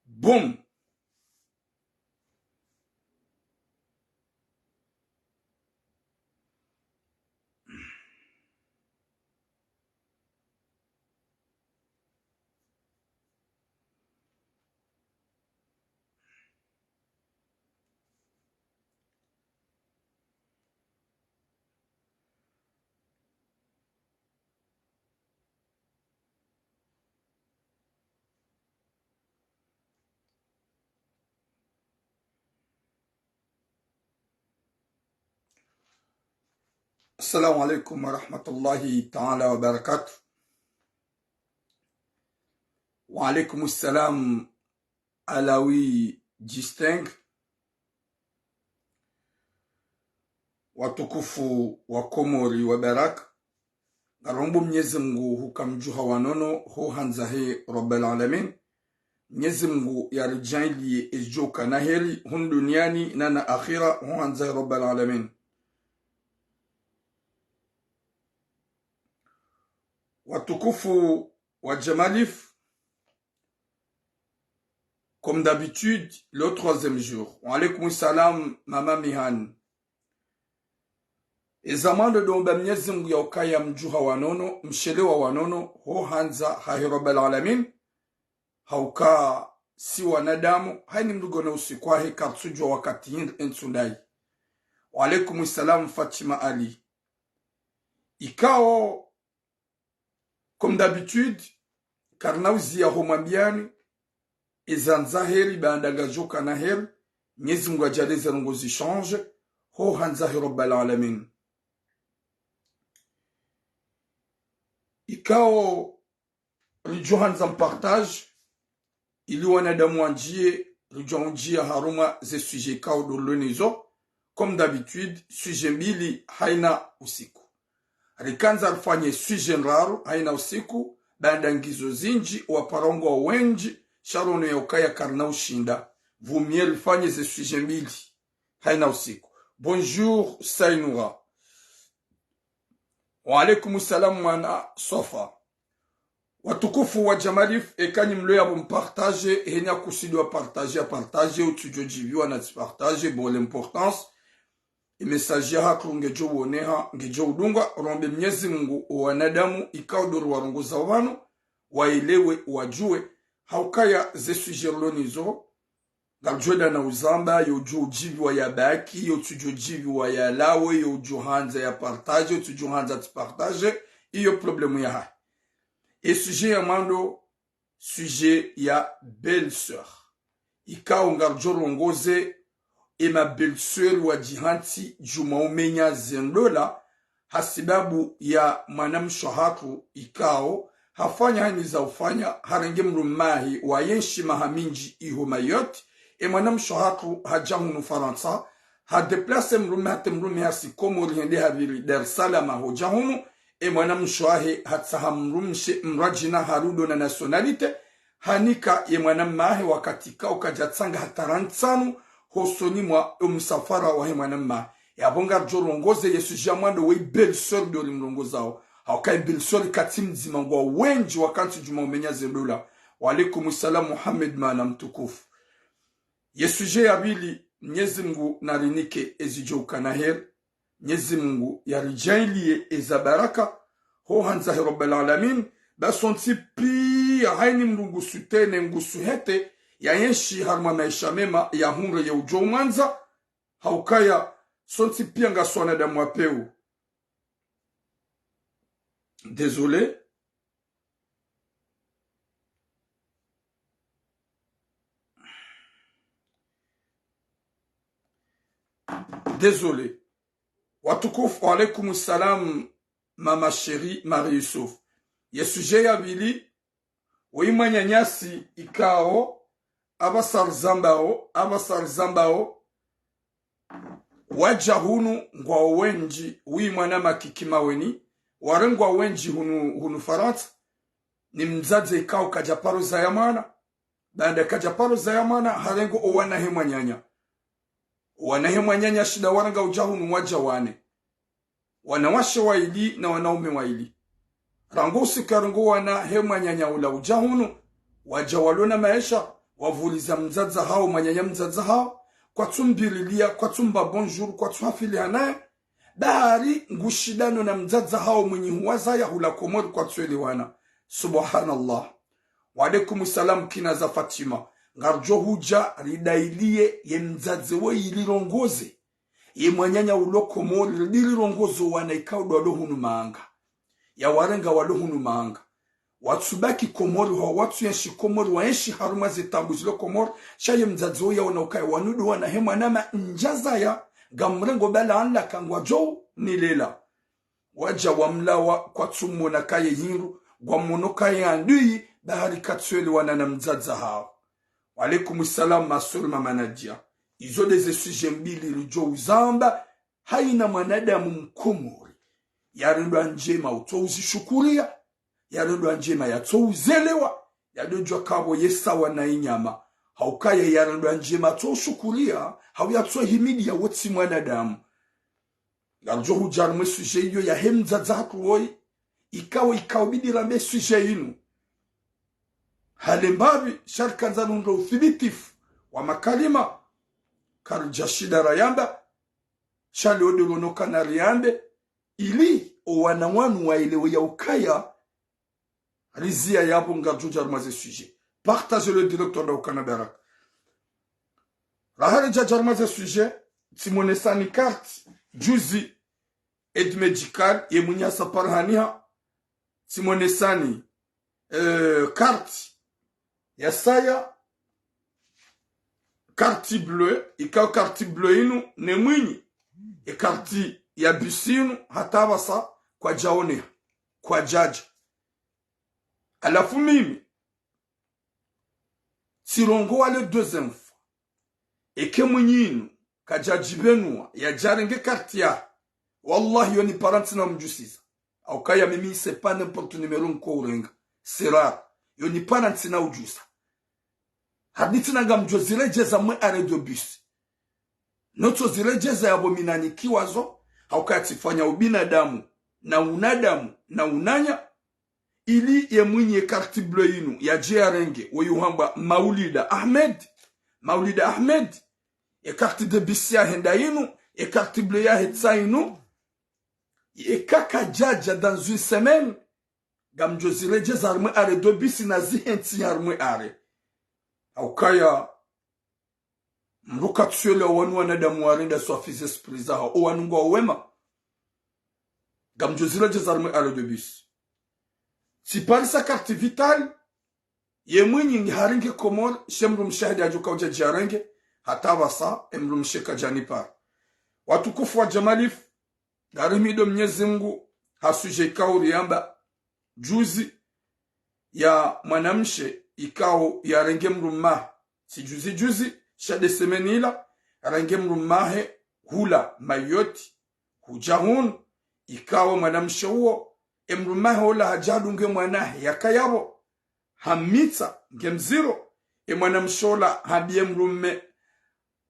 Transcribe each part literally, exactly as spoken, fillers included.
Bon. السلام عليكم ورحمة الله تعالى وبركاته. وعليكم السلام Alawi Distingue. Watukufu wa Komori wa baraka, ngarombo Mnyezi Mngu huka mdjuha wa nono, ho handza he Rabbal Alamin. Mnyezi Mngu yaridjaanliye ezidjoka na heri, hunu duniani na na akhira, ho handza he Rabbal Alamin. Watukufu wa Jamalif, comme d'habitude, le troisième jour. Wa alaykum salam, Mama Mihan. Eza mwando ndo omba Mnyezi Mngu ya ukaya mdjuha wa nono, mshelewa wa nono, ho handza hahe Rabbal Alamin, hauka si wanadamu, hayini mndru ngena usiku wahe, karitsudjuwa wakati hindri entsu ndayi. Wa alaykum salam, Fatima Ali. Ikao, comme d'habitude, karina uziya ho mwambiyani, eza handza heri, baanda ngazidjoka na heri, Mnyezi Mngu yadjaanliye ze ndrongoo zi change, ho handza he Rabbal Alamin. Ikao, ridjo handza mpartage, ili wanadamu wandjiye, ridjo undjiya harumwa ze sujet ikao ndo rilo nazo, comme d'habitude, sujet mbili hayina usiku. Rikandza rifanye sujet ndraru hayina usiku, baanda ngizo zindji, waparongwa wendji, sha rono ya ukaya karina ushinda. Vaut mieux rifanye ze sujet mbili hayina usiku. Bonjour, Sainoura. Wa alaykum salam, mwana Sofa. Watukufu wa Jamalif, eka nyi mlo yapvo mpartage, heni ya kusidi wa partage, ya partage, utsudjo djiviwa na tsi partage, bon, l'importance, e message ya hatru ngedjo woneha, ngedjo udungwa, rombe Mnyezi Mngu, o wanadamu, ikao ndo riwarongoza pvanu, waelewe, wadjuwe, haukaya ze sujet rilo nazo, ngaridjo enda na uzamba, yo udjo udjiviwa ya baki, yo utsudjo djiviwa ya lawe, yo udjo handza ya partage, yo utsudjo handza tsi partage, iyo problème yahahe. E sujet ya mwando, sujet ya belle-sœur. Ikao ngaridjo rongoze, e ma belle-sœur wadjihantsi djuma umenya ze ndola, hasibabu ya mwanamshe hatru ikao, hafanya hayini za ufanya, harenge mdrume wahe wayenshi maha mindji iho Mayotte, e mwanamshe hatru hadja hunu Farantsa, ha déplacer mdrume hata mdrume hasi Komori hende hapviri Dar es Salaam hodja hunu, e mwanamshe wahe hatsaha mdrumshe mradjina harudo na nationalité, hanika ye mwanamme wahe wakati ikao kadjatsanga hata rantsanu hosoni mwa omsafara wahe mwanamme wahe. Yapvo ngaridjo rongoze ye sujet ya mwando we belle-sœur ndo rimrongozao. Hauka ye belle-sœur katsi mdzima ngwao wendji wakantsi djuma umenya ze ndola. Wa alaykum salam, Mohamed Mana mtukufu. Ye sujet ya pvili, Mnyezi Mngu narinike ezidjo uka na heri. Mnyezi Mngu yaridjaanliye eza baraka, ho handza he Rabbal Alamin, ba sontsi piya hayini mdru ngusu tene ngusu hete, yayenshi harumwa maesha mema, yahundre ye udjo umwandza, haukaya sontsi piya ngasi wanadamu wa pewu. Désolé. Désolé. Watukufu, wa alaykum salam, Mama Chérie Marie Youssouf. Ye sujet ya pvili, woyi mwananyasi ikao, apvasa rizambao, apvasa rizambao, wadja hunu ngwao wendji, wi mwana makiki maweni, warengwa wendji hunu, hunu Farantsa, ni mdzadze ikao kadja paro zaya mwana. Baanda kadja paro zaya mwana, harengwa owana he mwananya. Owana he mwananya shinda warenga udja hunu wadja wane. Wanawashe waili na wanaume waili. Rangu usiku yarengwa owana he mwananya ula udja hunu, wadja walo na maesha, wavuliza mdzadze hawo, mwananya mdzadze hawo, kwatsu mbililia, kwatsu mba bonjour, kwatsu hafiliha naye, bahari ngushindano na mdzadze hawo mwinyi huwazaya hula Komori kwatsu elewana. Subhanallah. Wa alaikum salam kinaza Fatima. Ngaridjo hudja ridailie ye mdzadze wo ili rongoze. Ye mwananya ulo Komori, ridi rirongoze owana ikao ndo walo hunu maanga. Ya warenga walo hunu maanga. Watsu baki Komori, hau watsu enshi Komori, waenshi harumwa ze taabu zilo Komori, sha ye mdzadze wo yaona ukaya wanu ndo wana he mwana ma ndjazaya, ngamrengo bala anla ka ngwadjo nilela. Wadja wamlawa kwatsu mona kaye hindru, ngwamono kaye andui, bahari katsu elewana na mdzadze hawo. Wa alaikum salam, ma sœur, mama Nadia. Izo nde ze sujet mbili ridjo uzamba, haina mwanadamu mkomori. Yarendwa ndjema utso uzishukuria, yarendwa ndjema yatso uzelewa, yadodjwa kabo ye sawa na inyama. Haukaya yarendwa ndjema tso ushukuria, hau yatso himidia wo tsi mwanadamu. Ngaridjo hudja harumwa e sujet iyo yahe mdzadze hatru woyi, ikao, ikao bidi rambe e sujet inu. Hale mbapvi, sha rikandza nundo uthibitifu wa makalima, karidja shinda rayamba, sha leo ndo lonoka nariambe, ili owana wanu waelewe ya ukaya, riziya yapvo ngaridjo dja harumwa ze sujet. Partagez le direct wandru ukana baraka. Raha ridja dja harumwa ze sujet, tsimonesani carte, juzi, aide médicale, ye mwinyi hasa parhaniha, tsimonesani, eh, carte ya saya, carte bleue, ikao carte bleue inu, ne mwinyi, e carte ya bus inu, hata apvasa, kwadjaoneha, kwadjadja. Halafu mimi, tsirongowa le deuxième fois. Eka mwinyi inu, kadjadjibenuwa, yadjarenge carte yahe. Wallahi, yo nipara ntsina umdjusiza. Haukaya mimi, c'est pas n'importe numéro nko urenga. C'est rare. Yo nipara ntsina udjusa. Hadi tsina ngamdjo ziredjeza mwe arrêt de bus. Notso ziredjeza yapvo mi nanikiwa zo, haukaya tsifanya ubinadamu, na unadamu, na unanya, ili ye mwinyi ye carte bleue inu, yadje yarenge, woyi uhambwa Maulida Ahmed, Maulida Ahmed, ye carte de bus yahe nda inu, ye carte bleue yahe tsa inu, eka kadjadja dans une semaine, ngamdjo ziredjeza harumwa arrêt de bus na zihentsi harumwa arrêt. Haukaya, mdru katsu elewa wanu wanadamu warenda swafi ze esprit zahawo, owanu ngwawo wema. Ngamdjo ziredjeza harumwa arrêt de bus. Tsiparisa carte vitale, ye mwinyi ngiharenge Komori, she mdrumshe hadi yadjo kaudja djarenge, hata apvasa, e mdrumshe kadjanipara. Watukufu wa Jamalif, ngarihimidio Mnyezi Mngu, ha sujet ikao riyamba, juzi, ya mwanamshe ikao yarenge mdrumme wahe, tsi juzi juzi, sha nde semaine ila, yarenge mdrumme wahe hula Mayotte, hudja hunu, ikao mwanamshe uwo, e mdrumme wahe ola hadja hadunge mwana wahe yakaya pvo, hammitsa nge mziro, e mwanamshe ola hambiye mdrumme,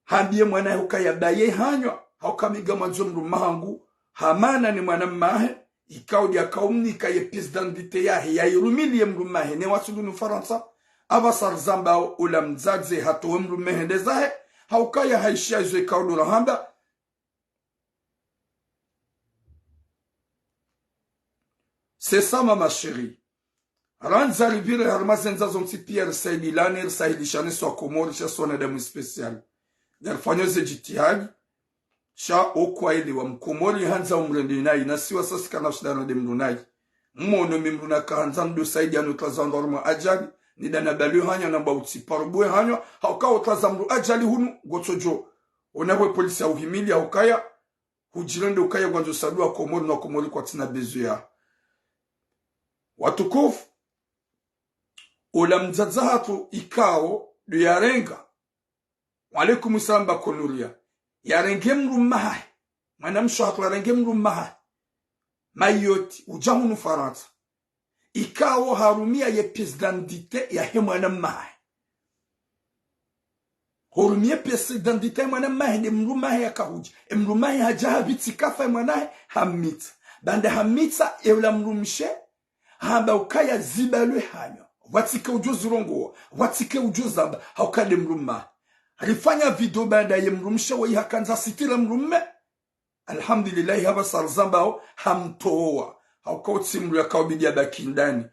hambiye mwana wahe ukaya baye hanywa, hauka mi ngamwandzo mdrumme wahangu, hamana ni mwanamme wahe, ikao nde yakaumnika ye pièce d'identité yahe, yayirumiliye mdrumme wahe, ne watsi hunu Farantsa, apvasa rizambao ola mdzadze hatowe mdrumme wahe hende zahe, haukaya haishiya izo ikao ndo rahamba, C'est ça, ma, ma chérie. Randza ripvire harumwa ze ndza zontsi piya risaidilane, risahilishane swa Komori, sha swa wanadamu spécial. Ngarifanyao ze djitihadi, sha okwaelewa mkomori handza umrende nayi, na si wasasi kana ushindana nde mdru nayi. Mmono mi mdru naka handza ndo saidiya no tlaza wandru harumwa ajali, ni dana baliyo hanywa na mba utsi paro buwe hanywa, hauka otlaza mdru ajali hunu, ngotsodjo. Ona pvwe polisi ya uhimili ya ukaya, hudjirende ukaya ngwandzo saidiya Komori na Komori kwatsina besoin ya. Watukufu, ola mdzadze hatru ikao ndo yarenga. Wa alaikum salam, ba Konuria. Yarenge mdrumme wahe. Mwanamshe hatru yarenge mdrumme wahe. Mayotte, udja hunu Farantsa. Ikao harumia ye pièce d'identité yahe mwana mmahe. Hurumia pièce d'identité ya mwana mmahe nde mdrumahe yakahudja. E mdrumahe hadja hapvitsi kafa e mwanahe, hammitsa. Baanda hammitsa, e ula mdrumshe, hamba ukaya ziba lwe hanywa. Pvwatsike udjo zirongowa, pvwatsike udjo zamba, hauka nde mdrumahe. Rifanya video baanda ye mdrumshe woyi hakandza sitira mdrumme. Alhamdulillahi, hapvasa rizambao, hamtowa. Hauka utsi mdru yakaubidi yabaki ndani.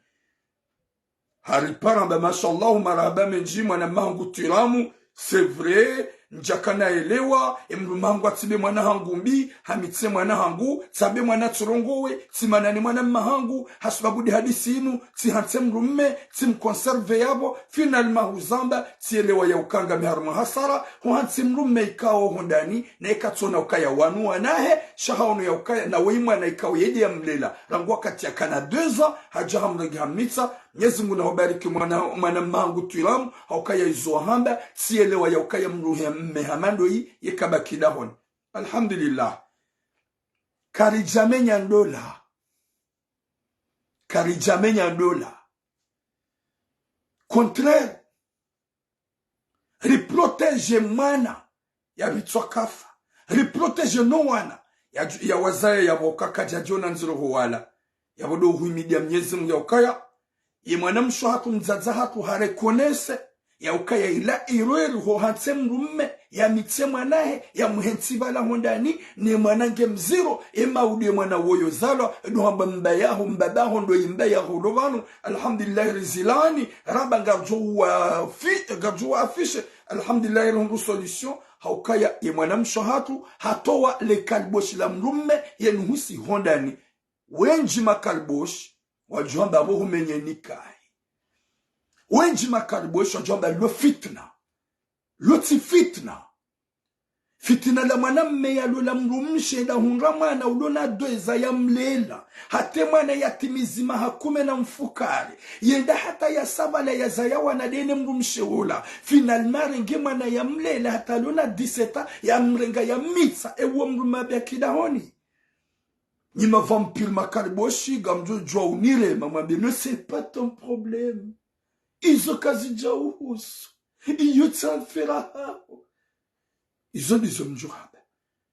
Haripara hamba, mashallah, marahaba mendji, mwana mmahangu twiramu, c'est vrai, ndjaka naelewa, e mdrumahangu atsibe mwanahangu mbi, hamitse mwanahangu, tsabe mwana tsirongowe, tsimana ne mwana mmahangu, hasubabu nde hadisi inu, tsihantse mdrumme, tsimconserve yapvo, finalement huzamba, tsielewa ya uka ngami harumwa hasara, huhantsi mdrumme ikao hondani, na ikatsona ukaya wanu wanahe, sha haono ya ukaya, na woyi mwana ikao yende yamlela. Rangu wakati yakana deux ans, hadja hamrenge hammitsa, Mnyezi Mungu nahubariki mwana, mwana mmahangu twiramu, haukaya izo wahamba, tsielewa ya ukaya mdrumme hama ndoyi, yekabaki dahoni. Alhamdulillah. Karidjamenya ndola. Karidjamenya ndola. Contraire. Riprotégé mwana, yapvitswa kafa. Riprotégé no wana, ya, ya wazaya yapvo kakadjadjona ndziro ho wala. Yapvo ndo uhimidia Mnyezi Mungu ya ukaya, ye mwanamshe hatru mdzadze hatru hareconnaître, ya ukaya ila erreur ho hantse mdrumme, yamitse mwanahe, yamuhentsi pvala hondani, ne mwana nge mdziro, e mauri ye mwana woyo zalwa, ndo hamba mbayaho, mbabaho, ndo imbayaho, ndo pvanu, alhamdulillah, rizilani, ramba ngardjo wa fi-, ngardjo wa affiché, alhamdulillah, rihundru solution, haukaya ye mwanamshe hatru, hatowa le kaliboshi la mdrumme, yenuhusi hondani. Wendji makaliboshi, wadjo hamba apvo humenye nikahi. Wendji makaliboshi, wadjo hamba lo fitna. Lo tsi fitna. Fitna la mwanamme yalola mdrumshe, nda hundra mwana ulo na deux ans yamlela. Hata e mwana yatimizi maha kume na mfukare. Yenda hata yasa pvala yazaya wana nde ne mdrumshe wola. Finalement, renge mwana yamlela hata lo na dix-sept ans, yamrenga yammitsa, e wo mdrumme abaki dahoni. Nyi ma vampire makaliboshi, ngamdjo djuwa unirema, mwambe, mais c'est pas ton problème. Izo kazidja uhusu. Iyo tsi affaire yaho. Izo ndizo mdjo hamba.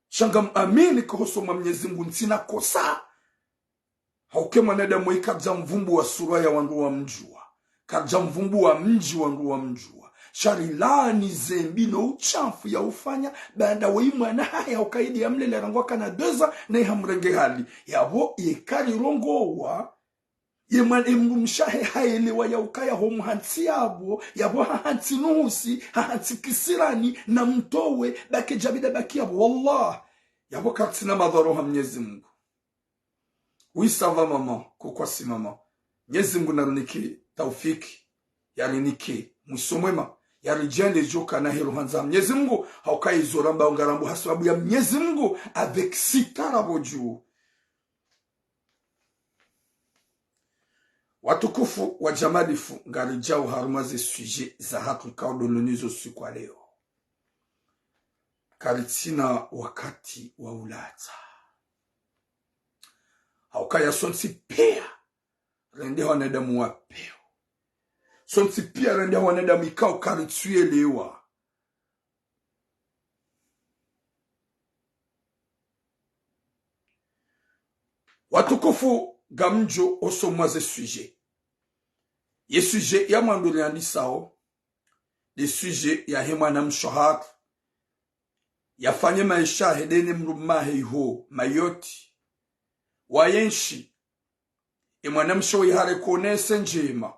Sha ngamwamini ko hosoni mwa Mnyezi Mungu ntsina kosa. Hauka e mwanadamu woyi kadja mvumbuwa sura ya wandru wamdjuwa. Kadja mvumbuwa mdji wandru wamdjuwa. Sha rilani zembi no ushamfu ya ufanya, baanda woyi mwana hahe hauka yidi yamlela rangu akana deux ans, naye hamrenge hali. Yapvo ye karirongowa, ye mwana, e mdrumshe hahe haelewa ya ukaya ho muhantsi yapvo, yapvo hahantsi nuhusi, hahantsi kisirani, na mtowe, baki djabida baki yapvo. Wallah, yapvo karitsina madhwaro ha Mnyezi Mungu. Oui, ça va, maman. Kukwasi, maman. Mnyezi Mungu narinike taufiki. Yarinike mwiso mwema. Yaridjende djoka na helu handza Mnyezi Mungu. Hauka izo ramba ungarambo hasibabu ya Mnyezi Mungu. Avec sitara pvo dju. Watukufu wa djamalifu, ngaridjao harumwa ze sujet za hatru kaudolonezo siku wa leo. Karitsina wakati wa ulatsa. Haukaya sontsi pia, rende wanadamu wa pewu. Sontsi pia rende wanadamu ikao karitsuelewa. Watukufu, ngamdjo hosoni mwa ze sujet. Ye sujet ya mwando riandisao, le sujet yahe mwanamshe hatru, yafanye maesha yahe nde ne mdrumme hahe iho Mayotte. Wayenshi, e mwanamshe woyi hareconnaître ndjema.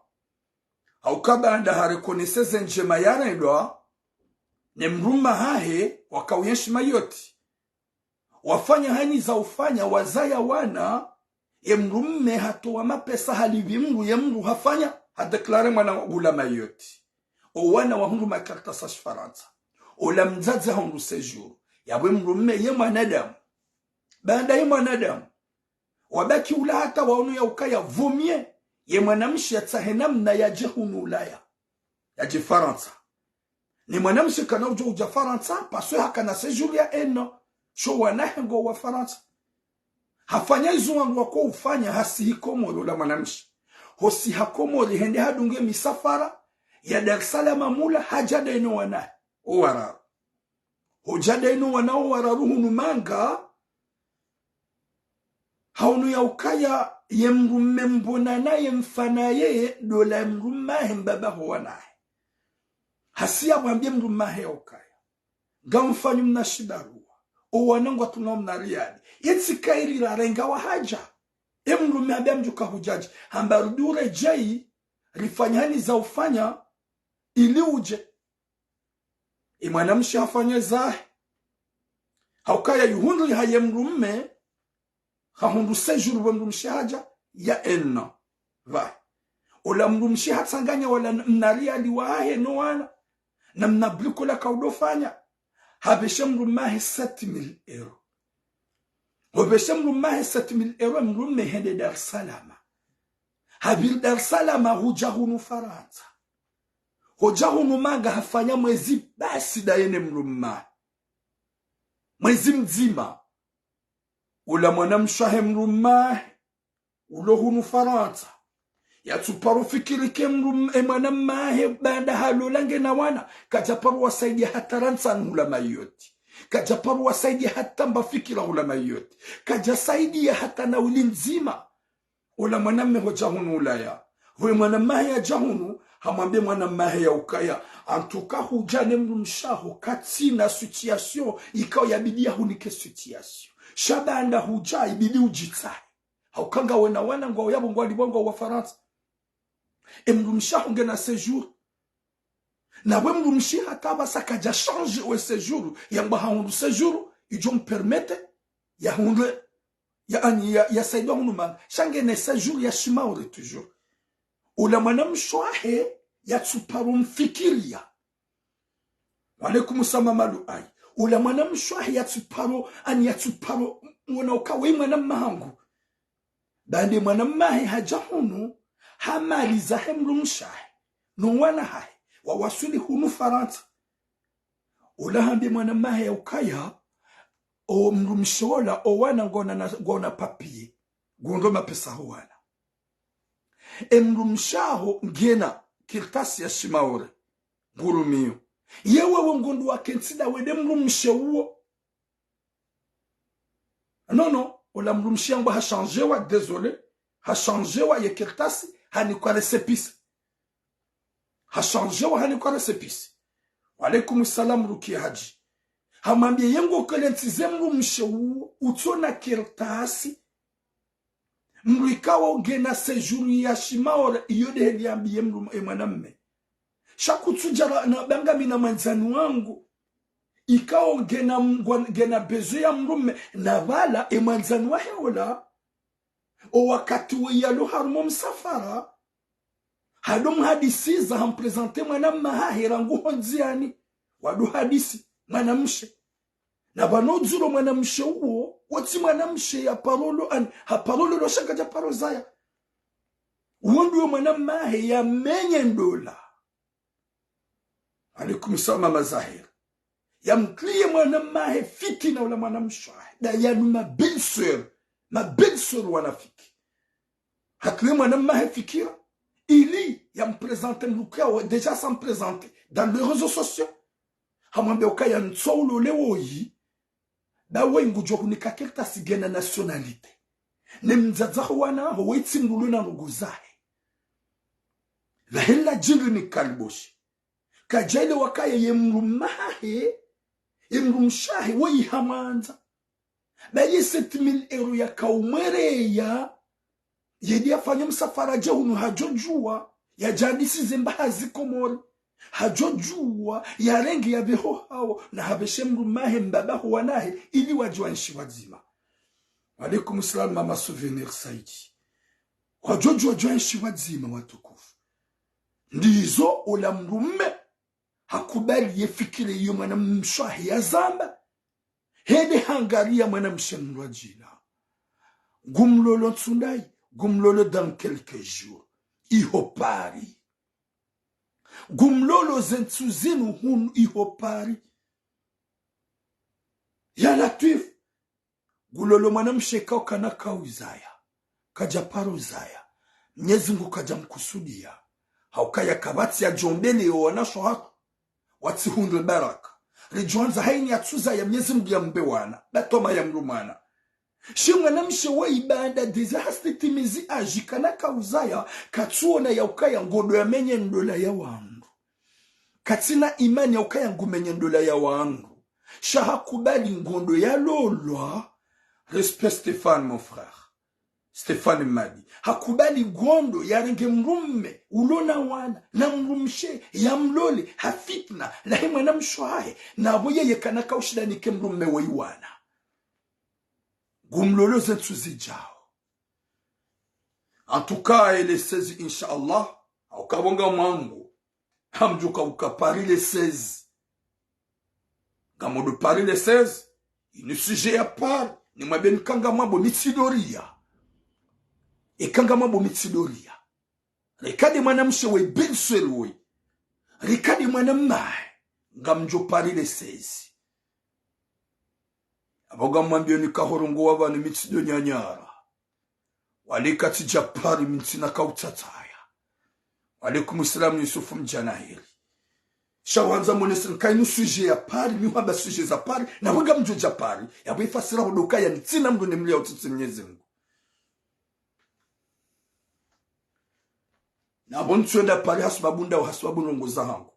Hauka baanda hareconnaître ze ndjema yarendwa, ne mdrumme hahe wakauyenshi Mayotte. Wafanya hazi za ufanya, wazaya wana, ye mdrumme hatowa mapesa halipvi mdru, ye mdru hafanya, hadéclaré mwana ula Mayotte. O wana wahundru makaratasi Farantsa. Ola mdzadze hahundru séjour. Yapvo e mdrumme ye mwanadamu. Baanda ye mwanadamu. Wabaki ula hata waono ya ukaya vaut mieux ye mwanamshe yatsahe namna yadje hunu Ulaya. Yadje Farantsa. Ne mwanamshe kana udjo udja Farantsa, parce que hakana séjour ya un an. Sho wana hahe ngo wa Farantsa. Hafanya izo wandru wako ufanya, hasihi Komori ola mwanamshe. Hosiha Komori hende hadunge misafara ya Dar es Salaam mula, hadja ndaye no wana owararu. Hodja ndaye no wana owararu hunu manga, haono ya ukaya ye mdrume mbona naye mfa naye, ndo ola mdrume wahe mbaba ho wana wahe. Hasiya hwambie mdrume wahe ya ukaya: Ngamfanyo mna shibarua. Owana ngwatunao mna riali. Yetsi kairi la renga wa hadja. E mdrume hambia mdjuka hudjadji. Hamba rudi uredjeyi, rifanye hani za ufanya, ili udje. E mwanamshe hafanye zahe. Ha ukaya yuhundri ha ye mdrume, hahundru séjour pvo mdrumshe hadja, ya un an. Pvahe. Ola mdrumshe hatsanganya wala n-, mna riali wahahe no wana, na mna bricolage kaudo fanya. Hapveshe mdrume wahe sept mille euros. Hopveshe mdrume wahe sept mille euros, mdrume hende Dar es Salaam. Hapviri Dar es Salaam, hudja hunu Farantsa. Hodja hunu manga hafanya mwezi basi ndaye ne mdrume wahe. Mwezi mdzima. Ola mwanamshe wahe mdrume wahe, ulo hunu Farantsa. Yatsuparo fikiri ke mdrume, e mwanamahe baanda halola ngena wana. Kadjaparo wasaidia hata rantsa hula Mayotte. Kadjaparo wasaidia hata mba fikira hula Mayotte. Kadjasaidia hata na uli ndzima. Ola mwanamme hodja hunu Ulaya. Pvo e mwanamahe yadja hunu, hamwambie mwanamahe ya ukaya: En tout cas, hudja ne mdrumshe waho, katsina situation, ikao yabidi yahunike situation. Sha baanda hudja, ibidi udjitsahe. Ha uka ngawe na wana ngwao yapvo ngwalipvwa ngwao wa Farantsa. E mdrumshe waho ngena séjour. Na we mdrumshe hata pvasa kadja changer we séjour, yamba hahundru séjour idjo mpermettre yahundre, ya, ani, ya, yasaidia hunu manga. Sha ngena séjour ya shimaore toujours. Ola mwanamshe wahe yatsuparo mfikiria. Wa alaikum salam Maluai. Ola mwanamshe wahe yatsuparo, ani yatsuparo, wona uka we mwanamme wahangu. Baanda e mwanamahe hadja hunu, hamaliza he mdrumshe wahe no wana hahe, wawaswili hunu Farantsa. Ola hambie mwanamahe ya ukaya: O mdrumshe ola, o wana ngona na, ngona papier, ngondro mapesa ho wana. E mdrumshe waho ngena kartasi ya shimaore, ngurumiyo. Ye wewe ngondo wakentsi ndawe nde mdrumshe uwo. Non, non, ola mdrumshe yamba hachangewa, désolé. Hachangewa ye kartasi, hanikwa récépissé. Hachangewa, hanikwa récépissé. Wa alaikum salam Rukia Hadji. Hamwambie ye ngo kentsi ze mdrumshe uwo, utsona kartasi. Mdru ikao ngena séjour ya shimaore, iyo nde heli yambie mdru, e mwanamme. Sha kutsudja ra-, na banga mi na mwandzani wangu. Ikao ngena mgwa-, ngena besoin ya mdrume, na pvala e mwandzani wahe ola. O wakati we yalo harumwa msafara, hado mhadisiza, hamprésenter mwanamme wahahe rangu ho ndziani. Wado hadisi, mwanamshe. Na pvanu udjuo mwanamshe uwo, wotsi mwanamshe ya paro lo an-, ha paro lo lo sha kadja paro zaya. Uwo nduwe mwanamme wahe yamenye ndola. Alaikum salam Mama Zahir. Yamtlie mwanamme wahe fitina ola mwanamshe wahe. Nda yanu ma belle-sœur. Ma belle-sœur wanafiki. Hatlie mwanamme wahe fikira. Ili yamprésenter mdru ikao, déjà shamprésenter dans les réseaux sociaux. Hamwambia ukaya ntso ulole woyi, nda woyi ngudjo hunika kartasi ngena nationalité. Ne mdzadze waho wana waho, woyi tsi mdru ulo na ndugu zahe. Pvahela djiri ni kaliboshi. Kadjaelewa ukaya ye mdrume wahe, ye mdrumshe wahe, woyi hamwandza. Ba ye sept mille euros yakao umwereya, yedi yafanye msafara yadje hunu hadjodjuwa, yadjandisize mba hazi Komori. Hadjodjuwa, yarenge yapveho hawo, na hapveshe mdrume wahe mbaba ho wana wahe, ili wadjuwa ntsi pvwadzima. Wa alaikum salam Mama Souvenir Saidi. Wadjodjuwa djuwa ntsi pvwadzima watukufu. Ndizo ola mdrume hakubali ye fikira iyo mwanamshe wahe yazamba. Hende hangalia mwanamshe mndru adjina. Ngumlolo ntsu ndayi, ngumlolo dans quelques jours. Iho Paris. Ngumlolo ze ntsu zinu hunu iho Paris. Ya Latwif. Ngulolo mwanamshe kaukana kauzaya, kadja paro zaya. Mnyezi Mngu kadja mkusudia. Haukaya kapvatsi yadjo mbele yo wanashe hatru, watsihundre baraka. Ridjwandza haini yatsuzaya Mnyezi Mngu yambe wana, batoma yamrumana. She mwanamshe wa ibada ndeza hastitimizi adji kana kauzaya, katsuona yaukaya ngondo yamenye ndola ya wandru. Katsina imani yaukaya ngumenye ndola ya wandru. Sha hakubali ngondo yalolwa. Respect Stéphane, mon frère. Stéphane Madi. Hakubali ngondo yarenge mrume, ulona wana, na mrumshe, yamlole, ha fitna, lahe mwanamshe wahe, na pvo yeye kana kaushinda nike mrume wa iwana. Ngumlolo ze ntsu zidjao. En tout cas, le seize, Inch'Allah, hauka pvo ngamwangu, hamdjuka uka Paris le seize. Ngamodo Paris le seize, ini sujet ya Paris, nimwambeni ka ngamwambo mi tsi doria. Eka ngamwambo mi tsi doria. Reka nde mwanamshe we belle-sœur we. Reka nde mwana mmahe. Ngamdjo Paris le seize. Apvo ngamwambioni ka horongowa pvanu mi tsi do nyanyara. Wale katsidja Paris mi ntsina kautsataya. Wa alaikum salam Yusuf Mdjanaheri. Sha wandza monese nkainu sujet ya Paris, mi hwamba sujet za Paris, na pvo ngamdjo dja Paris. Yapvo ifasira hudoka ya ntsina mndru ne mliya utsitsi Mnyezi Mngu. Na pvo ntsuenda Paris hasubabu ndawo hasubabu ndrongo zahangu.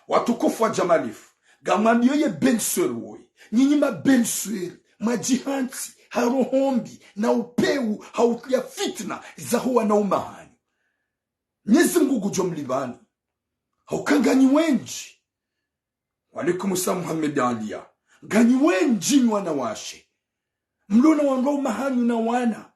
Watukufu wa Jamalifu, ngamwambiyo ye belle-sœur woyi, nyinyi ma belle-sœur, mwadjihantsi ha roho mbi na upvewu ha utria fitna zaho wanaume hanyu. Mnyezi Mngu ngudjo mlipvani. Hauka nganyi wendji. Wa alaikum salam Muhammad Aliya. Nganyi wendji nyi wanawashe. Mlona wandru waume hanyu na wana.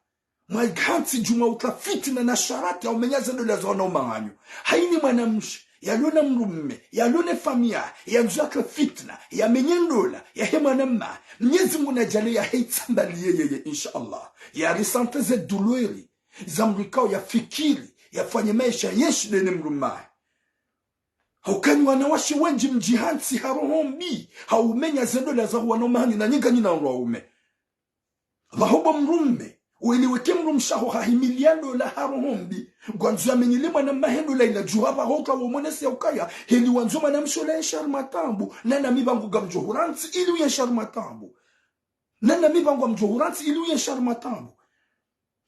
Mwaihantsi djumwa utria fitna na sharati ya umenya ze ndola za wanaume hanyu. Haini mwanamshe, yalona mrume, yalona famiya, yandzo yatrie fitna, yamenye ndola yahe mwana mmahe. Mnyezi Mngu nadjaaliye yahe itsambaliye yeye, Inch'Allah. Yaressentir ze douleur za mdru ikao yafikiri, yafanye maesha yenshi ndene mrume wahe. Hauka nyi wanawashe wendji mdjihantsi ha roho mbi, ha umenya ze ndola zaho wanaume hanyu na nyi nganyi na wandru waume. Pvaho bo mrume, weli weke mrumshe waho hahimiliya ndola ha roho mbi, ngwandzo yamenyele mwana mmahe ndola ila djuha pvaho uka womonese yaukaya, heli wandzo mwanamshe ola yenshi harimwa taabu, na nami pvangu ngamdjo hurantsi ili uyenshi harimwa taabu. Na nami pvangu ngamdjo hurantsi ili uyenshi harimwa taabu.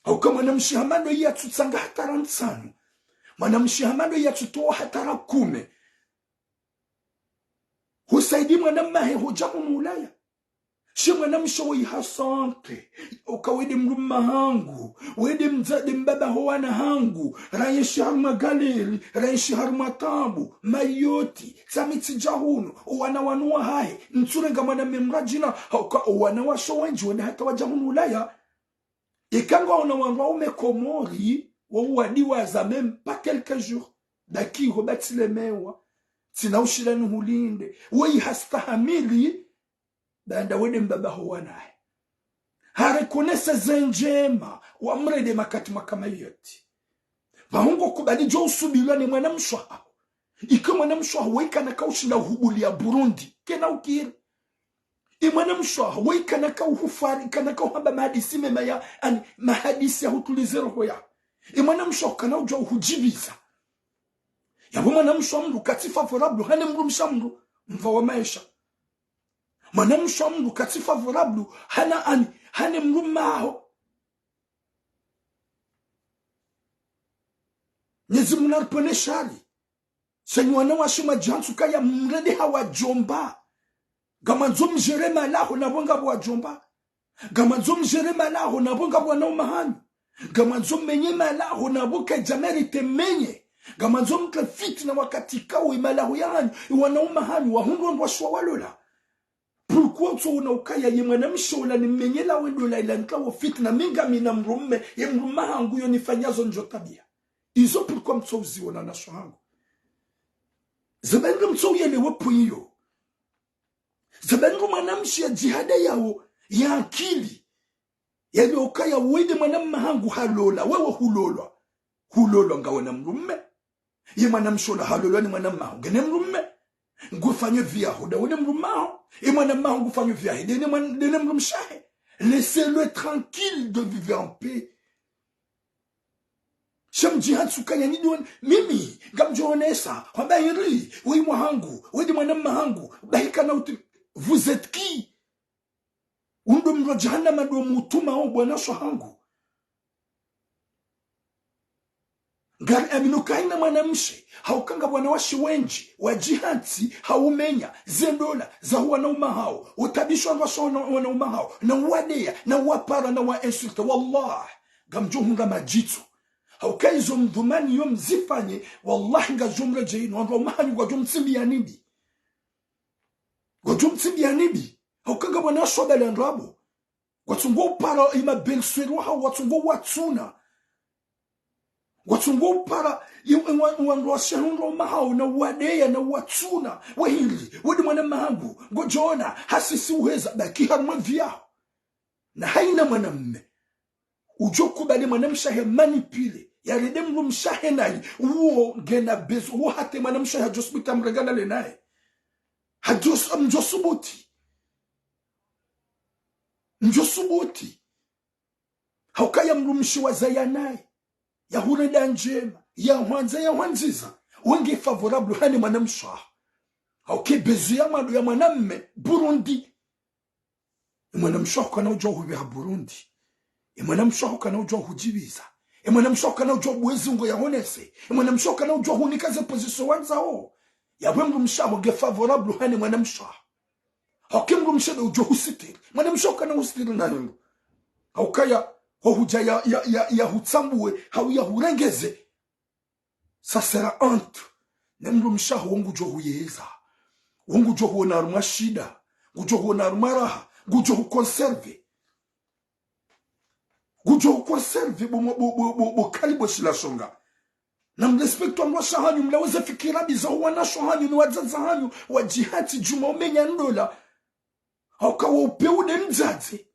Hauka mwanamshe hama ndo yatsutsanga hata riali ntsanu. Mwanamshe hama ndo yatsutowa hata riali kume. Husaidi mwana mmahe hudja hunu Ulaya. She mwanamshe woyi hasante, uka we nde mrume hangu, we nde mdza-, nde mbaba ho wana hangu, rayenshi harimwa galère, rayenshi harimwa taabu, Mayotte, tsami tsidja hunu, owana wanu wahahe, ntsurenga mwana mme mradjina, hauka owanawashe wendji wende hata wadja hunu Ulaya. Ika ngwaona wandru waume Komori, wo uwadiwaza même pas quelques jours. Bakiho batsilemewa. Tsina ushila nihulinde. Woyi hastahamili, baanda we nde mbaba ho wanahe. Hareconnaître ze ndjema, wamrende makati maka Mayotte. Pvaho ngo kubali djo usubilwa ne mwanamshe waho. Ika mwanamshe waho, woyi kana kaushinda uhubuliya Burundi. Kena ukiri. Ye mwanamshe waho, woyi kana kauhufari, kana kauhamba mahadisi mema ya, ani, mahadisi ya hutulize roho ya. Ye mwanamshe waho kana udjuwa uhudjibiza. Yapvo mwanamshe wa mndru katsi favorable, hane mdrumshe wa mndru, mva wa maesha. Mwanamshe wa mndru katsi favorable, hana ani, hane mdrume waho. Mnyezi Mngu naripvwene shari. Sha nyi wanawashe mwadjihantsi ukaya mrende ha wadjomba. Ngamwandzo mgérer mali yaho na pvo ngapvo wadjomba. Ngamwandzo mgérer mali yaho na pvo ngapvo wanaume hanyu. Ngamwandzo mmenye mali yaho na pvo kaidja mériter mmenye. Ngamwandzo mtrie fitna wakati ikao ye mali yaho ya hanyu, ye wanaume hanyu, wahundru wandru washe wawalola. Pourquoi utsoona ukaya ye mwanamshe ola nimmenyela we ndola ila nitria wo fitna, mi ngami na mdrume, ye mdrume hangu yo nifanya zo ndjo tabiya. Izo pourquoi mtsouziona wanawashe hangu. Ze bainga mtsouyelewe point yo. Ze bainga mwanamshe ya djihada yawo, ya akili. Yaliyo ukaya we nde mwana mme hangu halola, wewe hulolwa. Hulolwa ngawe na mdrume. Ye mwanamshe ola halolwa ni mwana mmaho, ngena mdrume. Ngufanyao vyaho, ndawe ne mdrume waho. Ye mwana mmaho ngufanyao vyahe, ndene mwan-, ndene mdrumshe wahe. Laissez-le tranquille de vivre en paix. Sha mdjihantsi ukaya nyi ndo mimi, ngamdjo onesa, hwamba hindri, we mwana hangu, we ndi mwanamme hangu, bahi kana uti, vous êtes qui? Undo mdru wa jahannama ndo mutuma o bwana sha hangu. Ngari amini ukaya hayina mwanamshe, hauka ngapvo wanawashe wendji, wadjihantsi, haumenya, ze ndola, za wanaume hawo, utabisha wandru washe wana, wanaume hawo, na uwadeya, na uwapara, na uwa insulter. Wallah, ngamdjo hundra madjitso. Hauka izo mdhumani yo mzifanye, wallahi ngazidjo mredjeyi, no wandru wa mahanyu ngwadjo mtsimbiya nibi. Ngwadjo mtsimbiya nibi. Hauka ngapvo wanawashe wabali wandru wapvo. Ngwatsungwa upara ye ma belle-sœur wahawo, ngwatsungwa uwatsuna. Ngwatsungwa upara, i, i, wa, wandru washe hundra mahawo, na uwadeya, na uwatsuna. We hindri, we ndi mwanamme hangu, ngodjo ona, hasisi uheza, baki harumwa vie yaho. Na hayina mwanamme udjo kubali mwanamshe wahe manipuler, yarende mdrumshe wahe nayi, uwo ngena besoin, uwo hata mwanamshe wahe hadjo subuti amrenge alale naye. Hadjo, mdjo subuti. Mdjo subuti. Haukaya mdrumshe wazaya naye, yahurenda ndjema, yahwandza, yahwandziza, we nge favorable hane mwanamshe waho. Hauka besoin ya mwando ya mwanamme, Burundi. Ye mwanamshe waho kana udjuwa hupveha Burundi. Ye mwanamshe waho kana udjuwa hudjibiza. Ye mwanamshe waho kana udjuwa bwezi ngo yahonese. Ye mwanamshe waho kana udjuwa hunika ze position wandzao. Yapvo mdrumshe waho nge favorable hane mwanamshe waho. Hauka mdrumshe ndo udjo husitiri. Mwanamshe waho kana husitiri na hindru. Haukaya, ho hudja ya, ya, ya, yahutsambuwe, hau yahurengeze. Ça sera honte. Ne mdrumshe waho ngudjo huyeza. Ngudjo huona harumwa shida. Ngudjo huona harumwa raha. Ngudjo huconserver. Ngudjo huconserver bo, bo, bo, bo, bo kali bo shila shonga. Na mrespecte wandru washe hanyu, mlaweze fikira mbi za wanawashe hanyu, ni wadzadze hanyu, wadjihantsi djuma umenya ndola. Hauka wo upvewu nde mdzadze.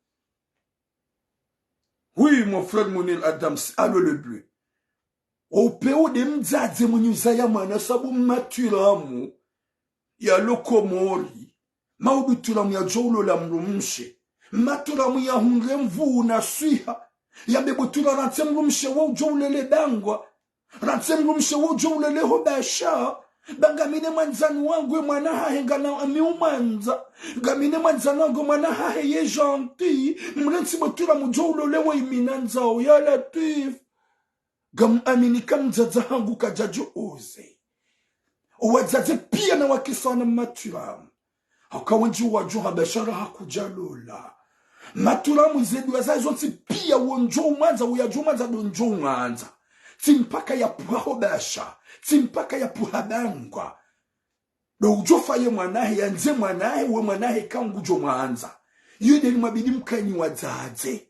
Oui, mon frère Mounir Adams, allô le bleu. Wo upvewu nde mdzadze mwenyi uzaya mwana sabu maturamu ya lo Komori. Maudu turamu yadjo ulola mdrumshe. Maturamu yahundre nvuu na swiha. Yambe bo tura rantse mdrumshe wo udjo ulele Bangwa. Rantse mdrumshe wo udjo ulele ho Basha. Ba ngamina mwandzani wangu ye mwana hahe ngana ami umwandza. Ngamina mwandzani wangu ye mwana hahe ye gentil. Mrantsi bo tura mudjo ulole wo imi nandzao ya Latwif. Ngam amini ka mdzadze hangu kadjadjo oser. Owadzadze piya na wakisana maturamu. Hauka wendji wadjo ha Basha raha kudjalola. Maturamu ze ndola zahe zontsi piya wo ndjo umwandza, wo yadjo umwandza ndo ndjo umwandza. Tsi mpaka yapvuha ho Basha. Tsi mpaka yapvuha Bangwa. Ndo udjo fa ye mwana hahe, yandze mwana hahe, we mwana hahe ka ngudjo mwandza. Iyo nde ni mwabidi mkanye wadzadze.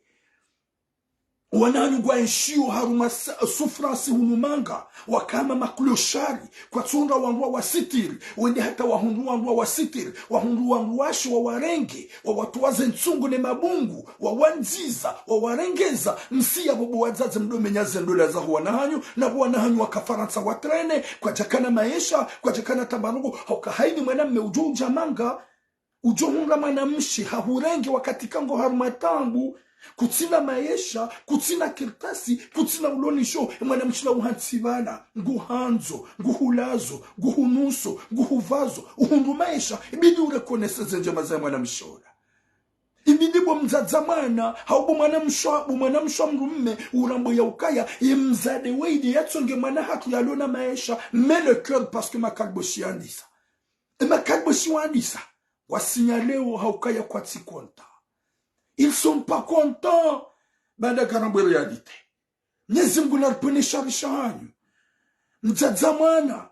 Wana hanyu ngwaenshio harumwa sa-, souffrance hunu manga, wakaya ma clochards, kwatsu hundra wandru wawasitiri, wende hata wahundru wandru wawasitiri, wahundru wandru washe wawarenge, wawatowa ze ntsungu ne mabungu, wawandziza, wawarengeza, msiya bo bo wadzadze mdo menya ze ndola zaho wana hanyu, na bo wana hanyu waka Farantsa watrene, kwadjakana maesha, kwadjakana tambanuko, hauka hayina mwanamme udjo udja manga, udjo hundra mwanamshe, hahurenge wakati ka ngo harumwa taabu, kutsina maesha, kutsina kartasi, kutsina ulonisho, ye mwanamshe la uhantsi pvala, nguhandzo, nguhulazo, nguhunuso, nguhupvazo, uhundru maesha, ibidi ureconnaisse ze ndjema za mwanamshe ola. Ibidi bo mdzadze mwana, hau bo mwanamshe, bo mwanamshe mdrume, urambe ya ukaya, ye mdzadze weyi nde yatsonge mwana hatru yalona maesha, mais le cœur parce que makaliboshi yandisa. E makaliboshi wandisa, wasignaler wo hauka ya kwatsi contents. Ils sont pas contents. Banda karambwe réalité. Mnyezi Mngu naripvwene shari shahanyu. Mdzadze mwana.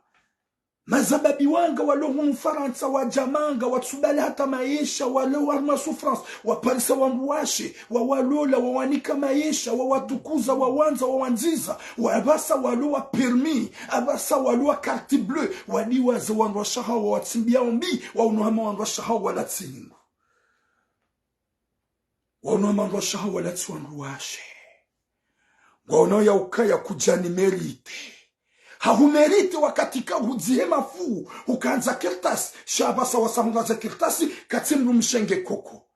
Mazababi wanga walo hunu Farantsa wadja manga, watsubali hata maesha, walo harumwa souffrance, waparisa wandru washe, wawalola, wawanika maesha, wawatukuza, wawandza, wawandziza, wapvasa walo wa permis, apvasa walo wa carte bleue, wadiwaze wandru washe hawo wawatsimbiyao mbi, waono hama wandru washe hawo wala tsi nyingu. Waono hama wandru washe hawo wala tsi wandru washe. Ngwaono ya ukaya kudjani mériter. Hahu mériter wakati ka hudzihe mafuu, hukandza kartasi, sha apvasa wasahundra ze kartasi, katsi mdrumshe nge koko.